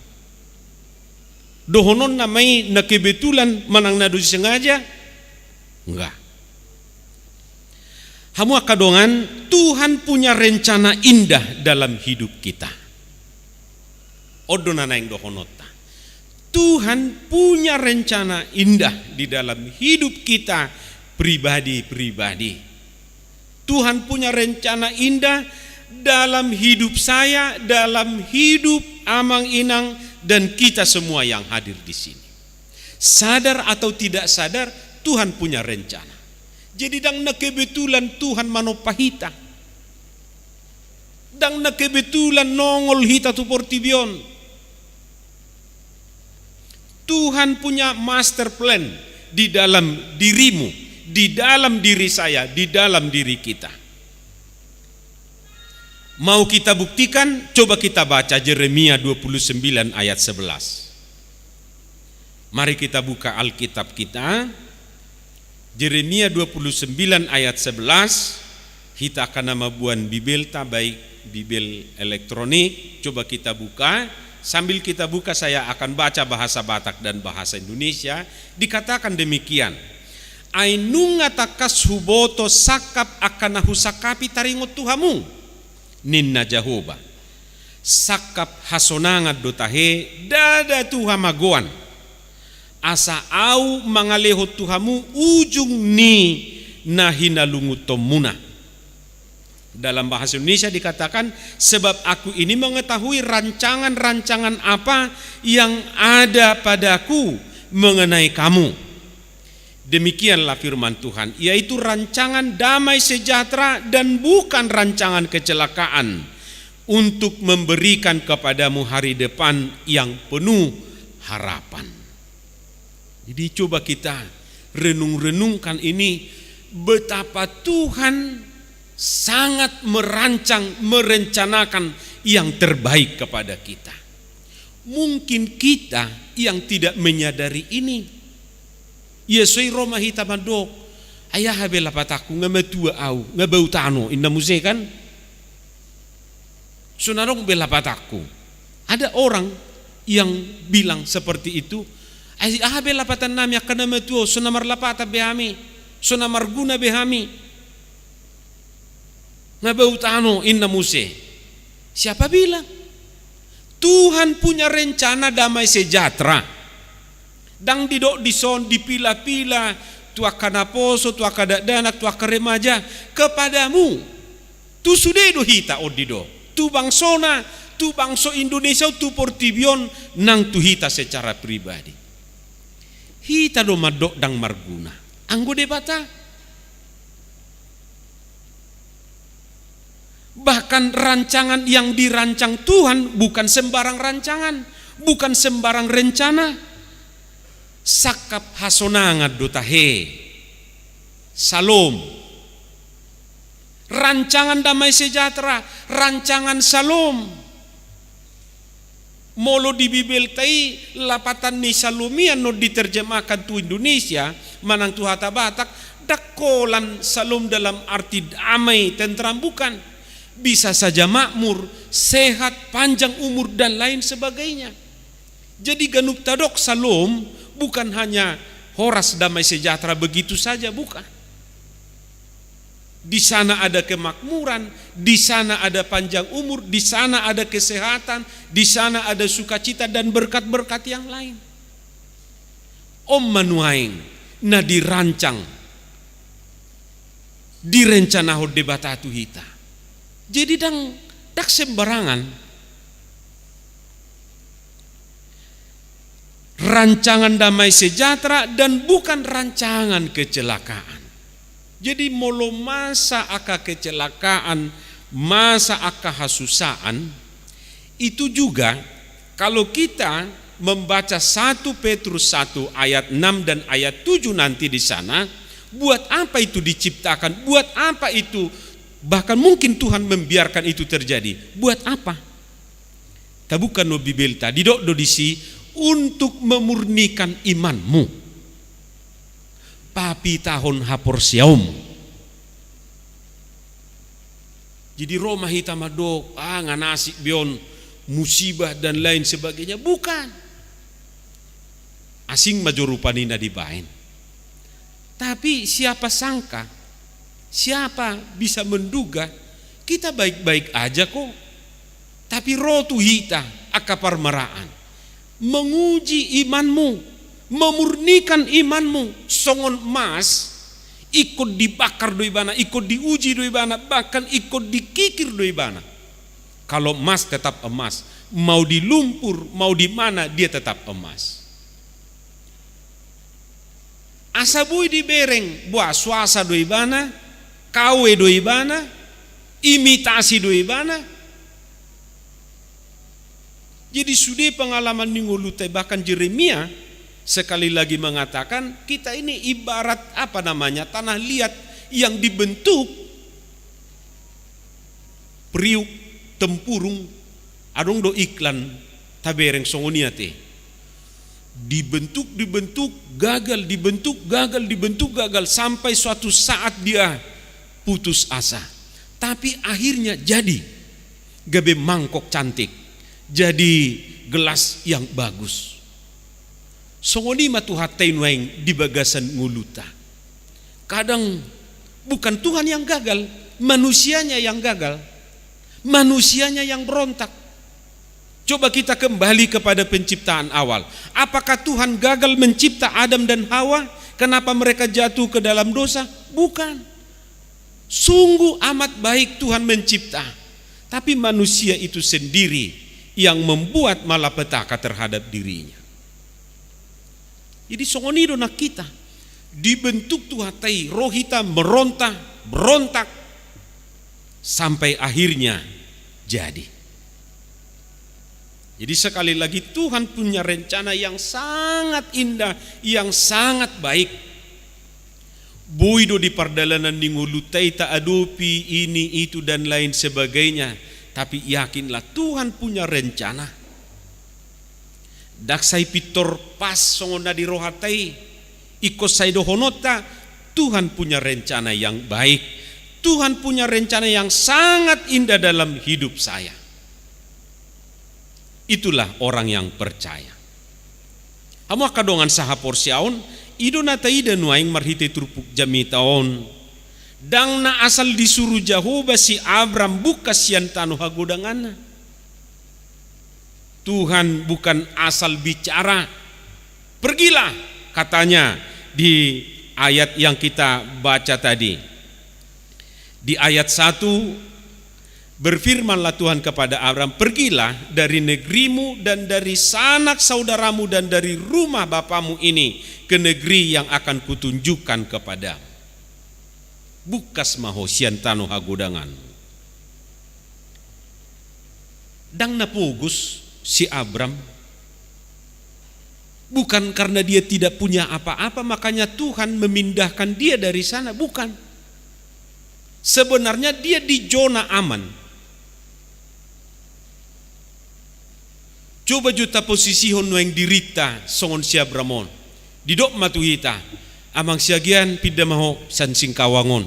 Dohononna ma i na kebetulan manang na disengaja? Enggak. Hamu angka dongan, Tuhan punya rencana indah dalam hidup kita. On do na naeng dohononta. Tuhan punya rencana indah di dalam hidup kita pribadi-pribadi. Tuhan punya rencana indah dalam hidup saya, dalam hidup Amang Inang, dan kita semua yang hadir di sini. Sadar atau tidak sadar, Tuhan punya rencana. Jadi, ndang na kebetulan Tuhan manompa hita. Ndang na kebetulan nongol hita tu portibi on. Tuhan punya master plan di dalam dirimu, di dalam diri saya, di dalam diri kita. Mau kita buktikan? Coba kita baca Jeremia dua puluh sembilan ayat sebelas. Mari kita buka Alkitab kita. Jeremia dua puluh sembilan ayat sebelas. Hita angka na mamboan Bibelta, baik Bibel elektronik, coba kita buka. Sambil kita buka, saya akan baca bahasa Batak dan bahasa Indonesia. Dikatakan demikian: Ai nunga tangkas huboto sangkap angka na husangkapi taringot tu hamu, ninna Jahowa. Sangkap hasonangan do tahe, ndada tu hamagoan, asa Ahu mangalehon tu hamu ujung ni na hinalungunhonmuna. Dalam bahasa Indonesia dikatakan, sebab Aku ini mengetahui rancangan-rancangan apa yang ada padaku mengenai kamu. Demikianlah firman Tuhan, yaitu rancangan damai sejahtera dan bukan rancangan kecelakaan, untuk memberikan kepadamu hari depan yang penuh harapan. Jadi, coba kita renung-renungkan ini, betapa Tuhan sangat merancang, merencanakan yang terbaik kepada kita. Mungkin kita yang tidak menyadari ini. Ia so i ro ma hita mandok, "Ai aha be lapatanku, nga matua ahu, nga bau tano," inna muse, kan? So na adong be lapatanku. Ada orang yang bilang seperti itu, "Ai aha be lapatannami angka na matua on, so na marlapatan be hami, so na marguna be hami. Nga bau tano," inna muse. Siapa bilang? Tuhan punya rencana damai sejahtera. Ndang didok dison, dipila-pila tu angka naposo, tu angka dakdanak, tu angka remaja, kepadamu. Tu sude do hita on didok. Tu bangsona, tu bangso Indonesia, tu portibi on, nang tu hita secara pribadi. Hita do mandok ndang marguna. Anggo Debata. Bahkan rancangan yang dirancang Tuhan bukan sembarang rancangan, bukan sembarang rencana. Sangkap hasonangan do tahe. Salom. Rancangan damai sejahtera, rancangan salom. Molo di Bibelta i, lapatan ni salom i annon diterjemahkan tu Indonesia manang tu hata Batak, ndang holan salom dalam arti damai, tentram, bukan. Bisa saja makmur, sehat, panjang umur, dan lain sebagainya. Jadi, ganup tadok salom bukan hanya horas, damai sejahtera begitu saja, bukan. Di sana ada kemakmuran, di sana ada panjang umur, di sana ada kesehatan, di sana ada sukacita dan berkat-berkat yang lain. On ma nuaeng na dirancang, direncanahon Debata tu hita. Jadi, ndang, ndang sembarangan. Rancangan damai sejahtera dan bukan rancangan kecelakaan. Jadi, molo masa angka kecelakaan, masa angka hasusaan, Itu juga kalau kita membaca satu Petrus satu ayat enam dan ayat tujuh nanti di sana, buat apa itu diciptakan? Buat apa itu? Bahkan mungkin Tuhan membiarkan itu terjadi. Buat apa? Tabuka do Bibelta, didok do disi, untuk memurnikan imanmu, papitahon haporseaonmu. Jadi ro ma hita mandok, ah, nga na asing be on, musibah dan lain sebagainya. Bukan. Asing ma jo rupani na dibaen. Tapi siapa sangka, siapa bisa menduga, kita baik-baik aja kok. Tapi ro tu hita angka parmaraan menguji imanmu, memurnikan imanmu. Songon mas, ingkon dibakar do ibana, ingkon diuji do ibana, bahkan ingkon dikikir do ibana. Kalau emas tetap emas, mau di lumpur, mau di mana, dia tetap emas. Asa boi dibereng, boha, swasta do ibana, K W do ibana, imitasi do ibana. Jadi sude pengalaman ni ngolunta i, bahkan Jeremia sekali lagi mengatakan, kita ini ibarat, apa namanya, tanah liat yang dibentuk, periuk, tempurung, adong do iklan tabereng songon i ate. Dibentuk, dibentuk, gagal, dibentuk, gagal, dibentuk, gagal, sampai suatu saat dia putus asa. Tapi akhirnya jadi, gabe mangkok cantik, jadi gelas yang bagus. Songon i ma Tuhanta i nuaeng di bagasan ngolunta. Kadang bukan Tuhan yang gagal, manusianya yang gagal, manusianya yang berontak. Coba kita kembali kepada penciptaan awal. Apakah Tuhan gagal mencipta Adam dan Hawa? Kenapa mereka jatuh ke dalam dosa? Bukan. Sungguh amat baik Tuhan mencipta, tapi manusia itu sendiri yang membuat malapetaka terhadap dirinya. Jadi songon i do nang hita, dibentuk Tuhanta i, ro hita meronta, berontak, sampai akhirnya jadi. Jadi sekali lagi, Tuhan punya rencana yang sangat indah, yang sangat baik. Boi do di pardalanan ni ngolunta i taadopi ini, itu, dan lain sebagainya. Tapi yakinlah, Tuhan punya rencana. Ndang sai pintor pas songon na di rohanta i. Ingkon sai dohononta, Tuhan punya rencana yang baik. Tuhan punya rencana yang sangat indah dalam hidup saya. Itulah orang yang percaya. Hamu angka dongan sahaporseaon, i do na taida nuaeng marhite turpuk jamita on. Ndang na asal disuru Jahowa si Abram bungkas sian tano hagodanganna. Tuhan bukan asal bicara. Pergilah, katanya di ayat yang kita baca tadi. Di ayat satu, berfirmanlah Tuhan kepada Abram, "Pergilah dari negerimu dan dari sanak saudaramu dan dari rumah bapamu ini ke negeri yang akan kutunjukkan kepadamu." Bungkas ma ho sian tano hagodangan. Ndang na pogos si Abram. Bukan karena dia tidak punya apa-apa, makanya Tuhan memindahkan dia dari sana. Bukan. Sebenarnya dia di zona aman. Coba jo taposisihon nuaeng dirinta songon si Abram on. Didok ma tu hita, "Amang Siagian, pinda ma ho sian Singkawang on."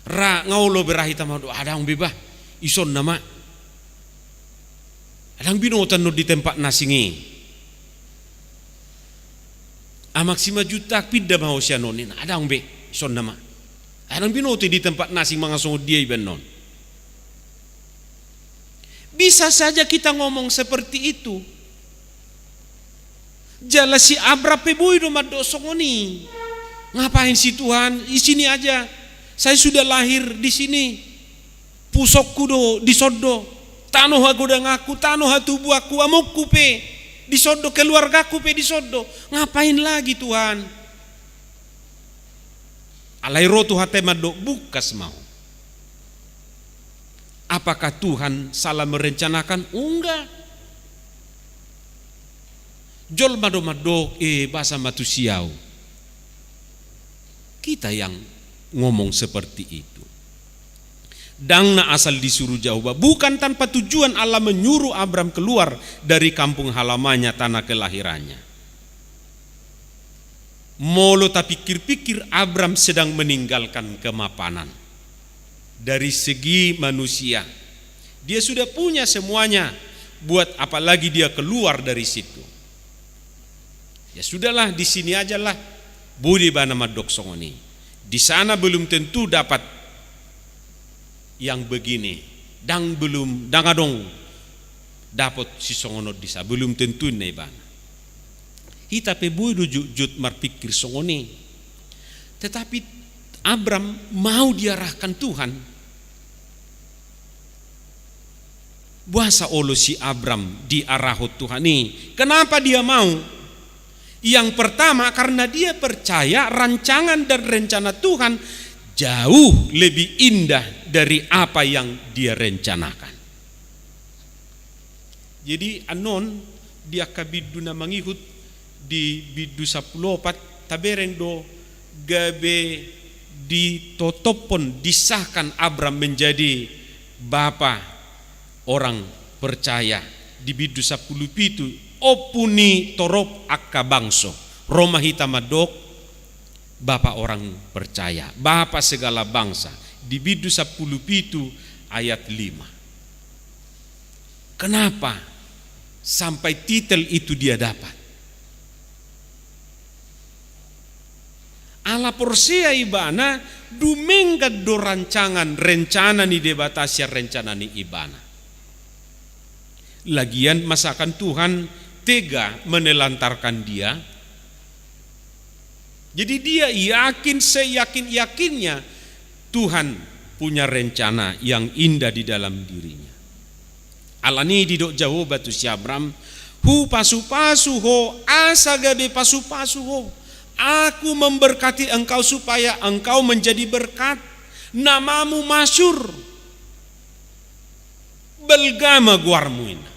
Ra, nga olo be ra hita mandok, "Ndang be bah, ison nama. Ndang binoto annon di tempat na asing i." "Amang Simanjuntak, pinda ma ho sian on," ninna. "Ndang be, ison nama. Ndang binoto i di tempat na asing mangasongon dia iba annon." Bisa saja kita ngomong seperti itu. Jala si Abram pe boi do mandok songon i. "Ngapain sih Tuhan, di sini aja. Saya sudah lahir di sini. Pusokku do dison do. Tano hagodanganku, tano hatubuanku, amongku pe dison do, keluargaku pe dison do. Ngapain lagi Tuhan?" Alai ro Tuhanta i mandok, "Bungkas ma ho. Apakah Tuhan salah merencanakan? Ungga. Jolma do mandok, eh, boasa ma tusi au. Kita yang ngomong seperti itu. Ndang na asal disuruh Jahowa, bukan tanpa tujuan Allah menyuruh Abram keluar dari kampung halamannya, tanah kelahirannya. Molo tapikir-pikir, Abram sedang meninggalkan kemapanan dari segi manusia. Dia sudah punya semuanya, buat apalagi dia keluar dari situ? Ya sudahlah, di sini ajalah. Boi do ibana mandok songon i. Di sana belum tentu dapat yang begini. Ndang, belum, ndang adong dapot sisongon on di sana, belum tentu ninna ibana. Hita pe boi do jotjot marpikir songon i. Tetapi Abram mau diarahkan Tuhan. Boasa olo si Abram diarahon Tuhan i? Kenapa dia mau? Yang pertama, karena dia percaya rancangan dan rencana Tuhan jauh lebih indah dari apa yang dia rencanakan. Jadi, annon di angka bindu na mangihut, di bindu sampulu opat, tabereng do gabe ditotophon, disahkan Abram menjadi bapa orang percaya. Di bindu sampulu pitu, ompu ni torop angka bangso. Ro ma hita mandok bapa orang percaya, bapa segala bangsa. Di bindu sampulu pitu ayat lima. Kenapa sampai titel itu dia dapat? Ala porsea ibana, dumenggan do rancangan, rencana ni Debata sian rencana ni ibana. Lagian masakan Tuhan tega menelantarkan dia? Jadi dia yakin seyakin-yakinnya Tuhan punya rencana yang indah di dalam dirinya. Alani i didok Jahowa tu si Abram, "Hupasupasu ho asa gabe pasupasu ho. Aku memberkati engkau supaya engkau menjadi berkat. Namamu masyhur. Balga ma goarmu," ninna.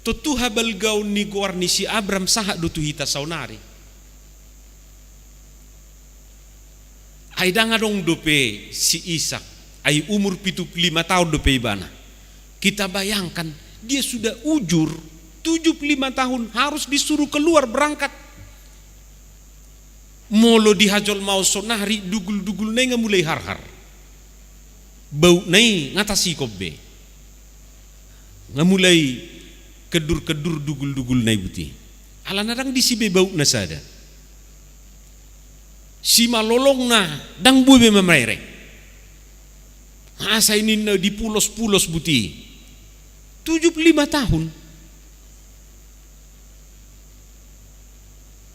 Tontu habalgaon ni goar ni si Abram sahat do tu hita saonari. Ai ndang adong dope si Ishak, ai umur pitu pulu lima tahun dope ibana. Kita bayangkan, dia sudah ujur, tujuh puluh lima tahun, harus disuruh keluar berangkat. Molo di hajolmaon saonari, dugul-dugulna i nga mulai harhar. Baukna i nga tasikop be. Nga mulai kendur-kendur dugul-dugulna i buti. Alana ndang disi be baukna sada. Simalolongna ndang boi be mamereng. Asa i ninna dipulos-pulos buti. Tujuh puluh lima tahun.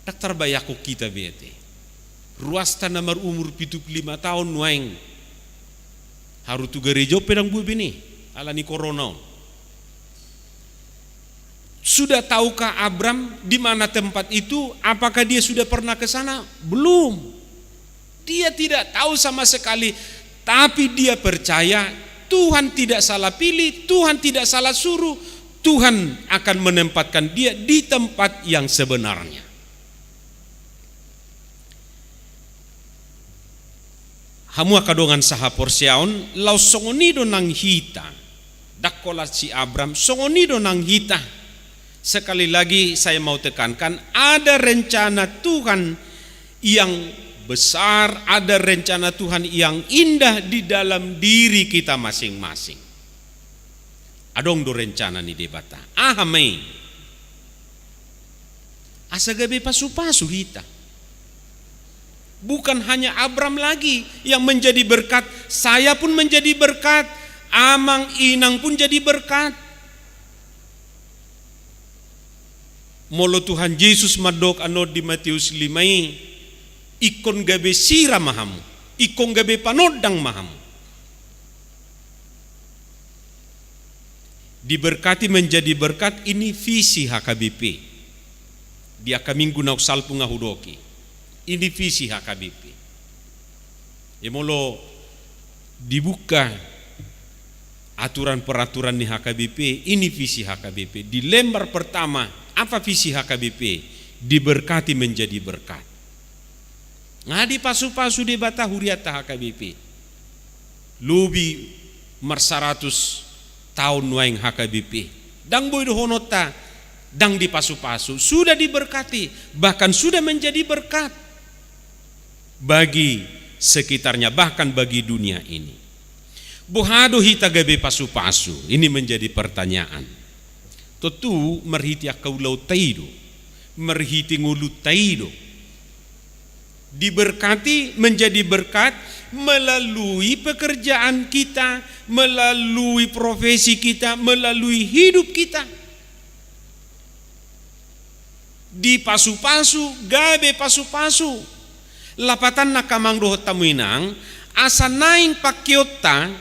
Ndang tarbayangkon hita be ate. Ruasta na marumur pitu puluh lima tahun nuaeng haru tu gareja on pe ndang boi be i, alani corona on. Sudah tahukah Abram di mana tempat itu? Apakah dia sudah pernah ke sana? Belum. Dia tidak tahu sama sekali, tapi dia percaya Tuhan tidak salah pilih, Tuhan tidak salah suruh, Tuhan akan menempatkan dia di tempat yang sebenarnya. Hamu angka dongan sahaporseaon, laos songon i do nang hita. Ndang holan si Abram, songon i do nang hita. Sekali lagi saya mau tekankan, ada rencana Tuhan yang besar, ada rencana Tuhan yang indah di dalam diri kita masing-masing. Adong do rencana ni Debata. Aha ma i? Asa gabe pasupasu hita. Bukan hanya Abram lagi yang menjadi berkat, saya pun menjadi berkat, amang inang pun jadi berkat. Molo Tuhan Jesus mandok annon di Matius lima i, ingkon gabe sira ma hamu, ingkon gabe panondang ma hamu. Diberkati menjadi berkat, ini visi H K B P. Di angka minggu naung salpu nga hudok i. Ini visi H K B P. Ia molo dibuka Aturan peraturan ni H K B P, ini visi H K B P. Di lembar pertama, apa visi H K B P? Diberkati menjadi berkat. Nga dipasupasu Debata hurianta H K B P. Lobi marsaratus taon nuaeng H K B P. Ndang boi dohononta ndang dipasupasu. Sudah diberkati, bahkan sudah menjadi berkat bagi sekitarnya, bahkan bagi dunia ini. Boha do hita gabe pasupasu? Ini menjadi pertanyaan. Tontu marhite angka ulaonta i do, marhite ngolunta i do. Diberkati, menjadi berkat melalui pekerjaan kita, melalui profesi kita, melalui hidup kita. Dipasupasu, gabe pasupasu. Lapatanna, angka amang dohot hamu inang, asa naeng pangkeonta,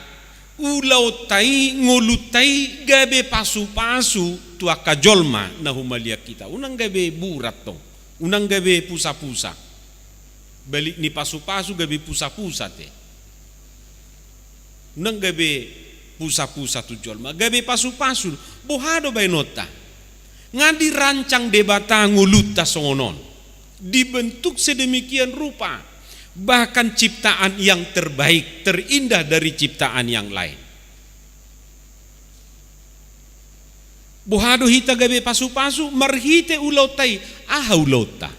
ulaonta i, ngolunta i gabe pasupasu tu angka jolma na humaliang hita. Unang gabe burat tong, unang gabe pusapusa. Balik ni pasupasu gabe pusapusa te. Unang gabe pusapusa tu jolma, gabe pasupasu. Boha do baenonta? Nga dirancang Debata ngolunta songon on, dibentuk sedemikian rupa, bahkan ciptaan yang terbaik, terindah dari ciptaan yang lain. Boha do hita gabe pasupasu? Marhite ulaonta i. Aha ulaonta?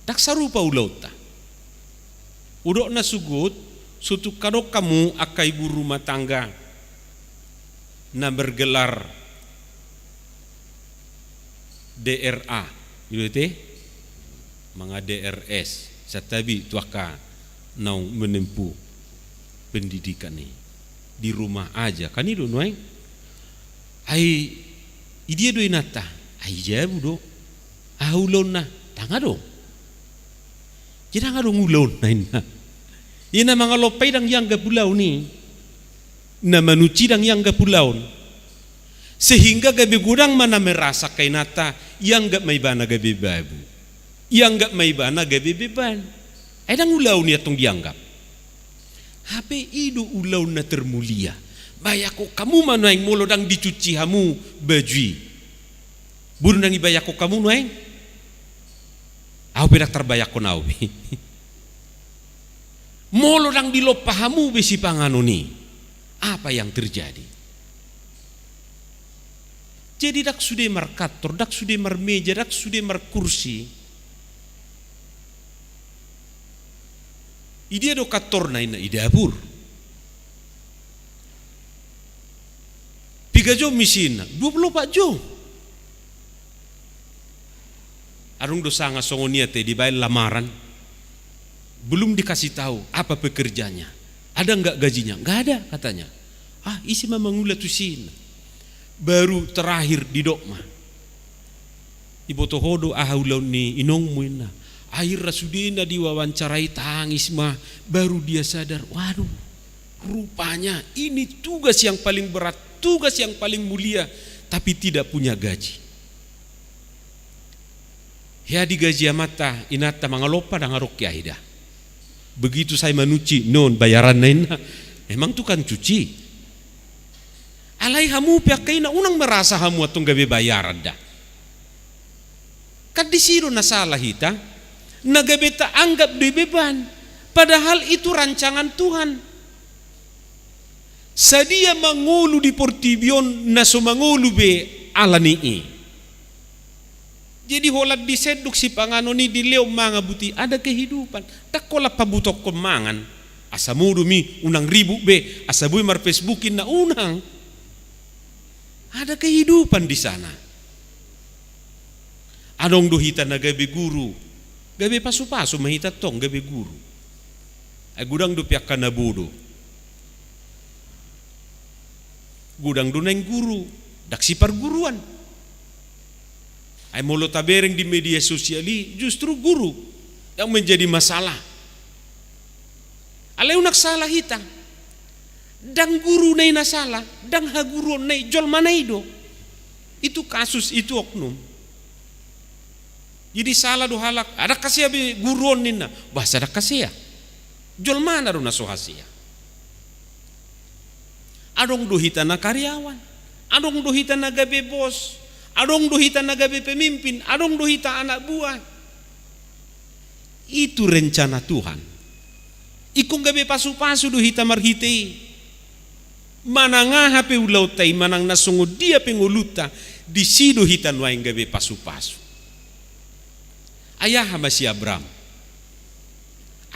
Ndang sarupa ulaonta. Hudok na sugut, so tung adong hamu angka ibu rumah tangga na bergelar D R A, i do ate? Manga D R S, santabi tu angka naung menempuh pendidikan i, di rumah aja, kan i do nuaeng. Ai i dia do inanta? Ai i jabu do. Aha ulaonna? Ndang adong. Jadi ndang adong ulaonna, inna. Ia na mangalompa i ndang ianggap ulaon i, na manuci ndang ianggap ulaon. Sehingga gabe godang ma na merasa angka inanta, ianggap ma ibana gabe babu, ianggap ma ibana gabe beban. Ai ndang ulaon i antong dianggap. Hape i do ulaon na termulia. Bayangkon hamu ma nuaeng molo ndang dicuci hamu baju i. Boru, ndang dibayangkon hamu nuaeng? Ahu pe ndang tarbayangkon ahu be. Molo ndang dilompa hamu be sipanganon i, apa yang terjadi? Jadi ndang sude markantor, ndang sude marmeja, ndang sude markursi. I dia do kantorna, inna? I dapur. Piga jom isi, inna? Dua pulu opat jom. Adong do sanga songon i ate, dibaen lamaran. Belum dikasih tahu apa pekerjaannya. Ada nggak gajinya? Nggak ada, katanya. Ah, ise ma mangula tusi, inna? Baru terakhir didok ma. Iboto ho do aha ulaon ni inongmu, inna. Akhirna sude na diwawancarai tangis ma, baru dia sadar, waduh, rupanya ini tugas yang paling berat, tugas yang paling mulia, tapi tidak punya gaji. Hea digaji amanta, inanta mangalompa ndang adong hea i da. Begitu sai manuci, non bayaranna, inna. Emang tukang cuci? Alai hamu pe angka ina, unang merasa hamu antong gabe bayaran da. Kan disi do na sala hita, na gabe taanggap do i beban. Padahal itu rancangan Tuhan. Sadia mangolu di portibi on na so mangolu be ala ni i. Jadi holan disenduk sipanganon i, dilehon mangan buti, ada kehidupan. Ndang holan pabutakhon mangan. Asa modom i, unang ribut be, asa boi marFacebook, inna, unang. Ada kehidupan di sana. Adong do hita na gabe guru, gabe pasupasu ma hita antong gabe guru. Ai godang dope angka na bodo. Godang do naeng guru, ndang siparguruan. Ai molo tabereng di media sosial i, justru guru yang menjadi masalah. Alai unang sala hita. Ndang guruna i na sala, ndang haguruonna i, jolmana i do. Itu kasus, itu oknum. Jadi sala do halak, ndang hasea be guru on, ninna. Boasa ndang hasea? Jolmana do na so hasea. Adong do hita na karyawan, adong do hita na gabe bos, adong do hita na gabe pemimpin, adong do hita anak buah. Itu rencana Tuhan. Ingkon gabe pasu-pasu do hita marhite i. Manang aha pe ulaonta i, manang na songon dia pe ngolunta, disi do hita nuaeng gabe pasu-pasu. Ai aha ma si Abraham?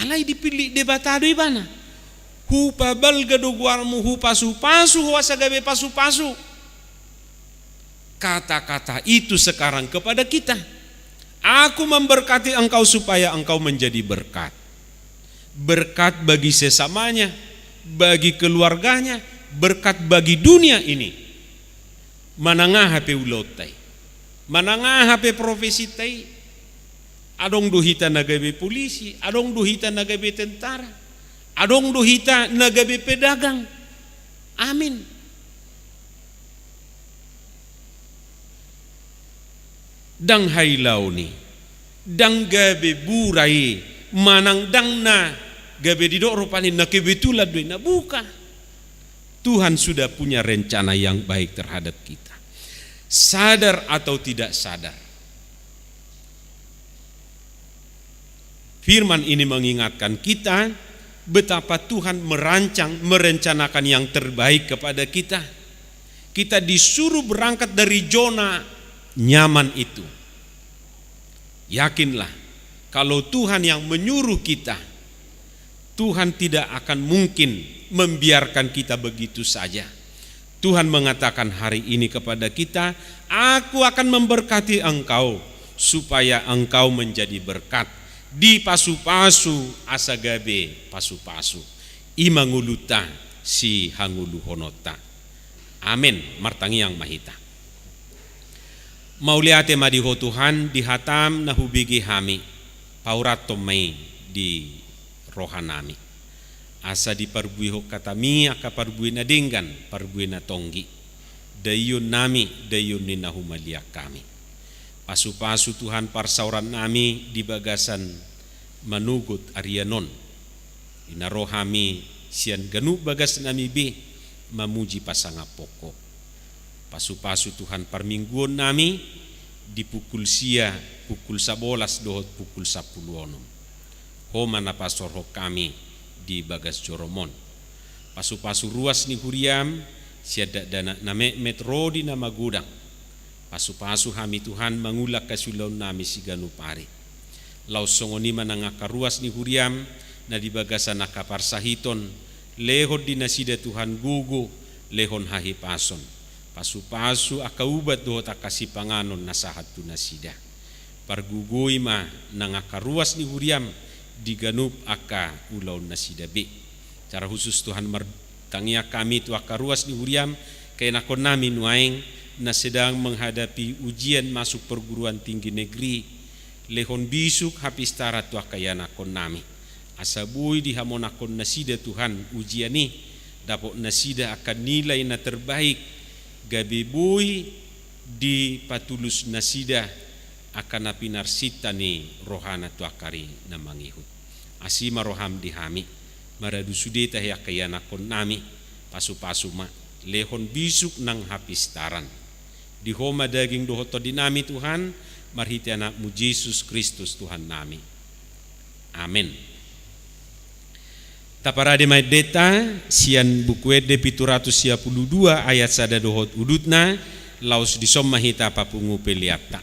Alai dipillit Debata do ibana. Hupabalga do goarmu, hupasu-pasu ho asa gabe pasu-pasu. Kata-kata itu sekarang kepada kita. Aku memberkati engkau supaya engkau menjadi berkat. Berkat bagi sesamanya, bagi keluarganya, berkat bagi dunia ini. Manang aha pe ulaonta i, manang aha pe profesinta i, adong do hita na gabe polisi, adong do hita na gabe tentara, adong do hita na gabe pedagang. Amin. Ndang hailaon i, ndang gabe bura i, manang ndang na gabe didok rupani na kebetulan do i, na bukan. Tuhan sudah punya rencana yang baik terhadap kita. Sadar atau tidak sadar, firman ini mengingatkan kita betapa Tuhan merancang, merencanakan yang terbaik kepada kita. Kita disuruh berangkat dari zona nyaman itu. Yakinlah, kalau Tuhan yang menyuruh kita, Tuhan tidak akan mungkin membiarkan kita begitu saja. Tuhan mengatakan hari ini kepada kita, "Aku akan memberkati engkau, supaya engkau menjadi berkat." Dipasu-pasu asa gabe pasu-pasu. I ma ngolunta sihangoluhononta. Amen. Martangiang ma hita. Mauliate ma di Ho Tuhan, di hataM na hubege hami, paurathon ma i di rohanami. Asa diparbuehon hataMi angka parbue na denggan, parbue na tonggi. Daionnami, daion ni na humaliang hami. Pasu-pasu Tuhan parsaorannami di bagasan manogot arian on. Di na ro hami sian ganup bagasnami be mamuji pasangaphon Ho. Pasu-pasu Tuhan parmingguonnami di pukul sia, pukul sabolas dohot pukul sampulu onom. Ho ma na pasaorhon hami di bagas joroM on. Pasu-pasu ruas ni huriaM sian dakdanak na metmet ro di na magodang. Pasu-pasu hami Tuhan mangulak hasiulaonnami siganup ari. Laos songon i ma nang angka ruas ni huriaM na di bagasan angka parsahiton, lehon di nasida Tuhan gogo, lehon hahipason. Pasu-pasu angka ubat dohot angka sipanganon na sahat tu nasida. Pargogoi ma nang angka ruas ni huriaM di ganup angka ulaonnasida be. Secara khusus Tuhan mar- Tangiang hami tu angka ruas ni huriaM, kaianakhonnami nuaeng na sedang menghadapi ujian masuk perguruan tinggi negeri, lehon bisuk hapistaran tu angka ianakhonnami. Asa boi dihamonangkon nasida Tuhan ujian i, dapot nasida angka nilai na terbaik, gabe boi dipatulus nasida angka na pinarsinta ni rohana tu angka ari na mangihut. Asi ma rohaM di hami, maradu sude tahe angka ianakhonnami, pasu-pasu ma, lehon bisuk nang hapistaran. Di Ho ma daging dohot tondinami Tuhan, marhite AnakMu Jesus Kristus Tuhannami. Amen. Taparade ma endenta sian Buku Ende pitu ratus sia pulu dua ayat sada dohot udutna, laos dison ma hita papungu peleanta.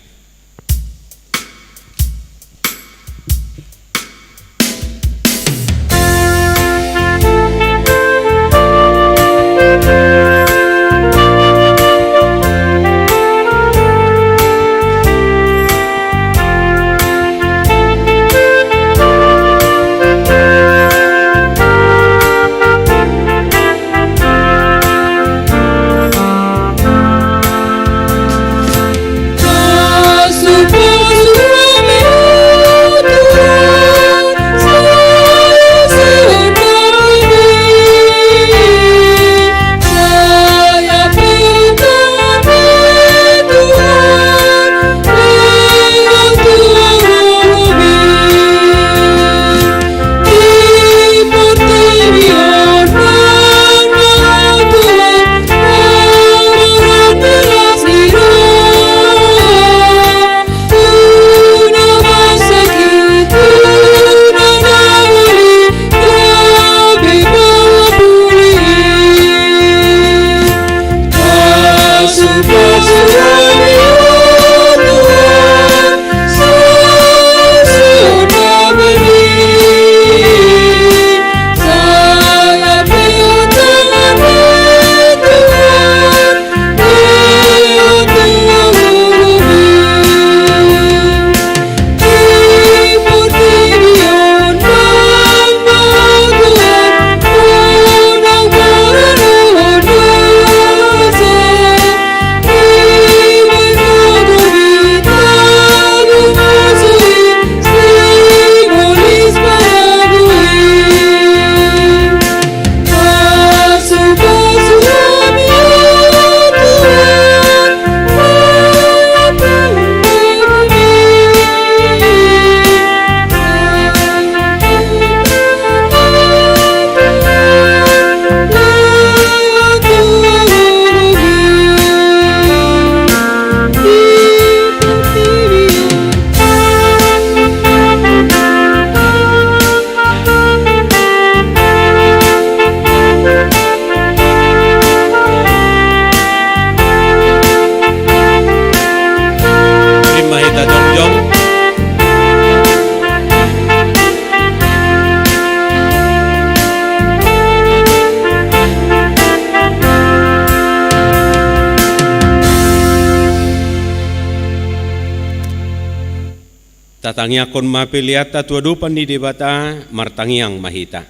Tatangiangkon ma peleanta tu adopan ni Debata, martangiang ma hita.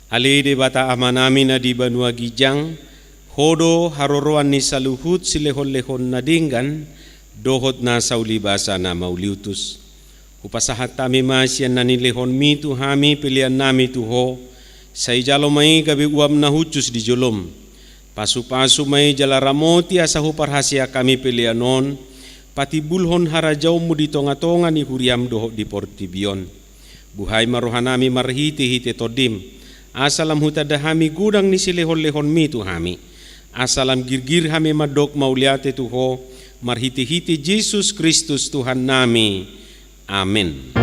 Ale Debata Amanami na di banua ginjang, Ho do haroroan ni saluhut silehonlehon na denggan, dohot na saulibasa na mauliutus. Hupasahat hami ma sian na nilehonmi tu hami peleannami tu Ho, sai jalo ma i gabe uap na hushus di jolom. Pasupasu ma i jala ramoti asa huparhaseang hami pelean on, patimbulhon harajaonmu di tongatonga ni huriam dohot di portibi on. Buhai ma rohanami marhitehite Tondim, asa lam hutanda hami godang ni silehonlehonmi tu hami, asa lam girgir hami mandok mauliate tu Ho, marhitehite Jesus Kristus Tuhannami. Amen.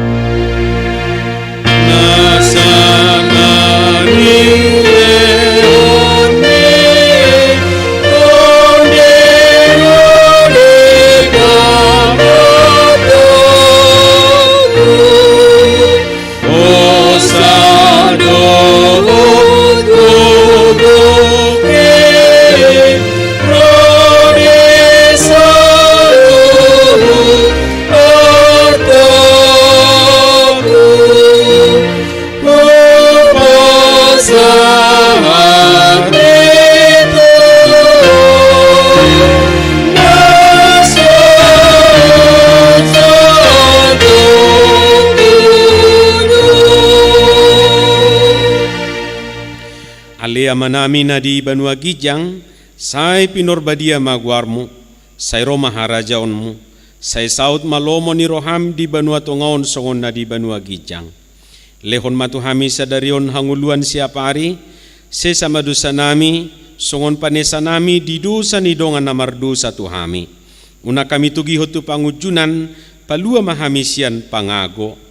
Ale Amanami na di banua ginjang, sai pinorbadia ma goarmu, sai ro ma harajaonmu, sai saut ma lomo ni roham di banua tonga on songon na di banua ginjang. Lehon ma tu hami sadari on hangoluan siapari, sesa ma dosanami, songon panesanami di dosa ni dongan na mardosa tu hami. Unang hami togihon tu pangunjunan, palua ma hami sian pangago.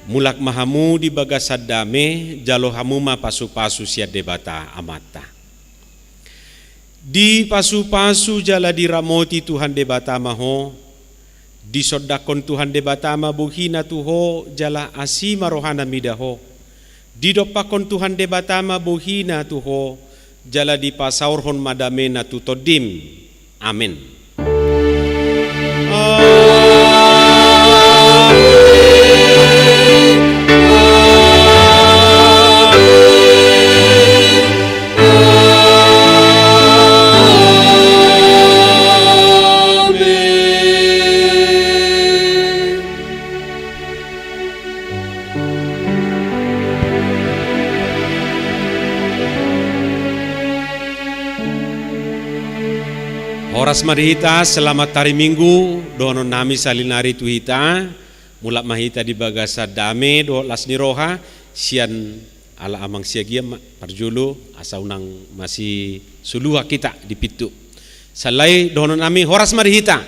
Mulak ma hamu di bagasan dame, jalo hamu ma pasupasu sian Debata Amanta. Dipasupasu jala diramoti Tuhan Debata ma ho, disondangkon Tuhan Debata ma bohina tu ho, jala asi ma rohana mida ho. Didompakkon Tuhan Debata ma bohina tu ho, jala dipasaorhon ma damena tu tondim. Amen. Horas ma di hita, selamat hari Minggu dohonon nami sahali nari tu hita. Mulak ma hita di bagasan dame dohot las ni roha, sian ala amang Siagian ma parjolo, asa unang masisuluhan hita di pintu. Sahali dohonon nami, horas ma di hita.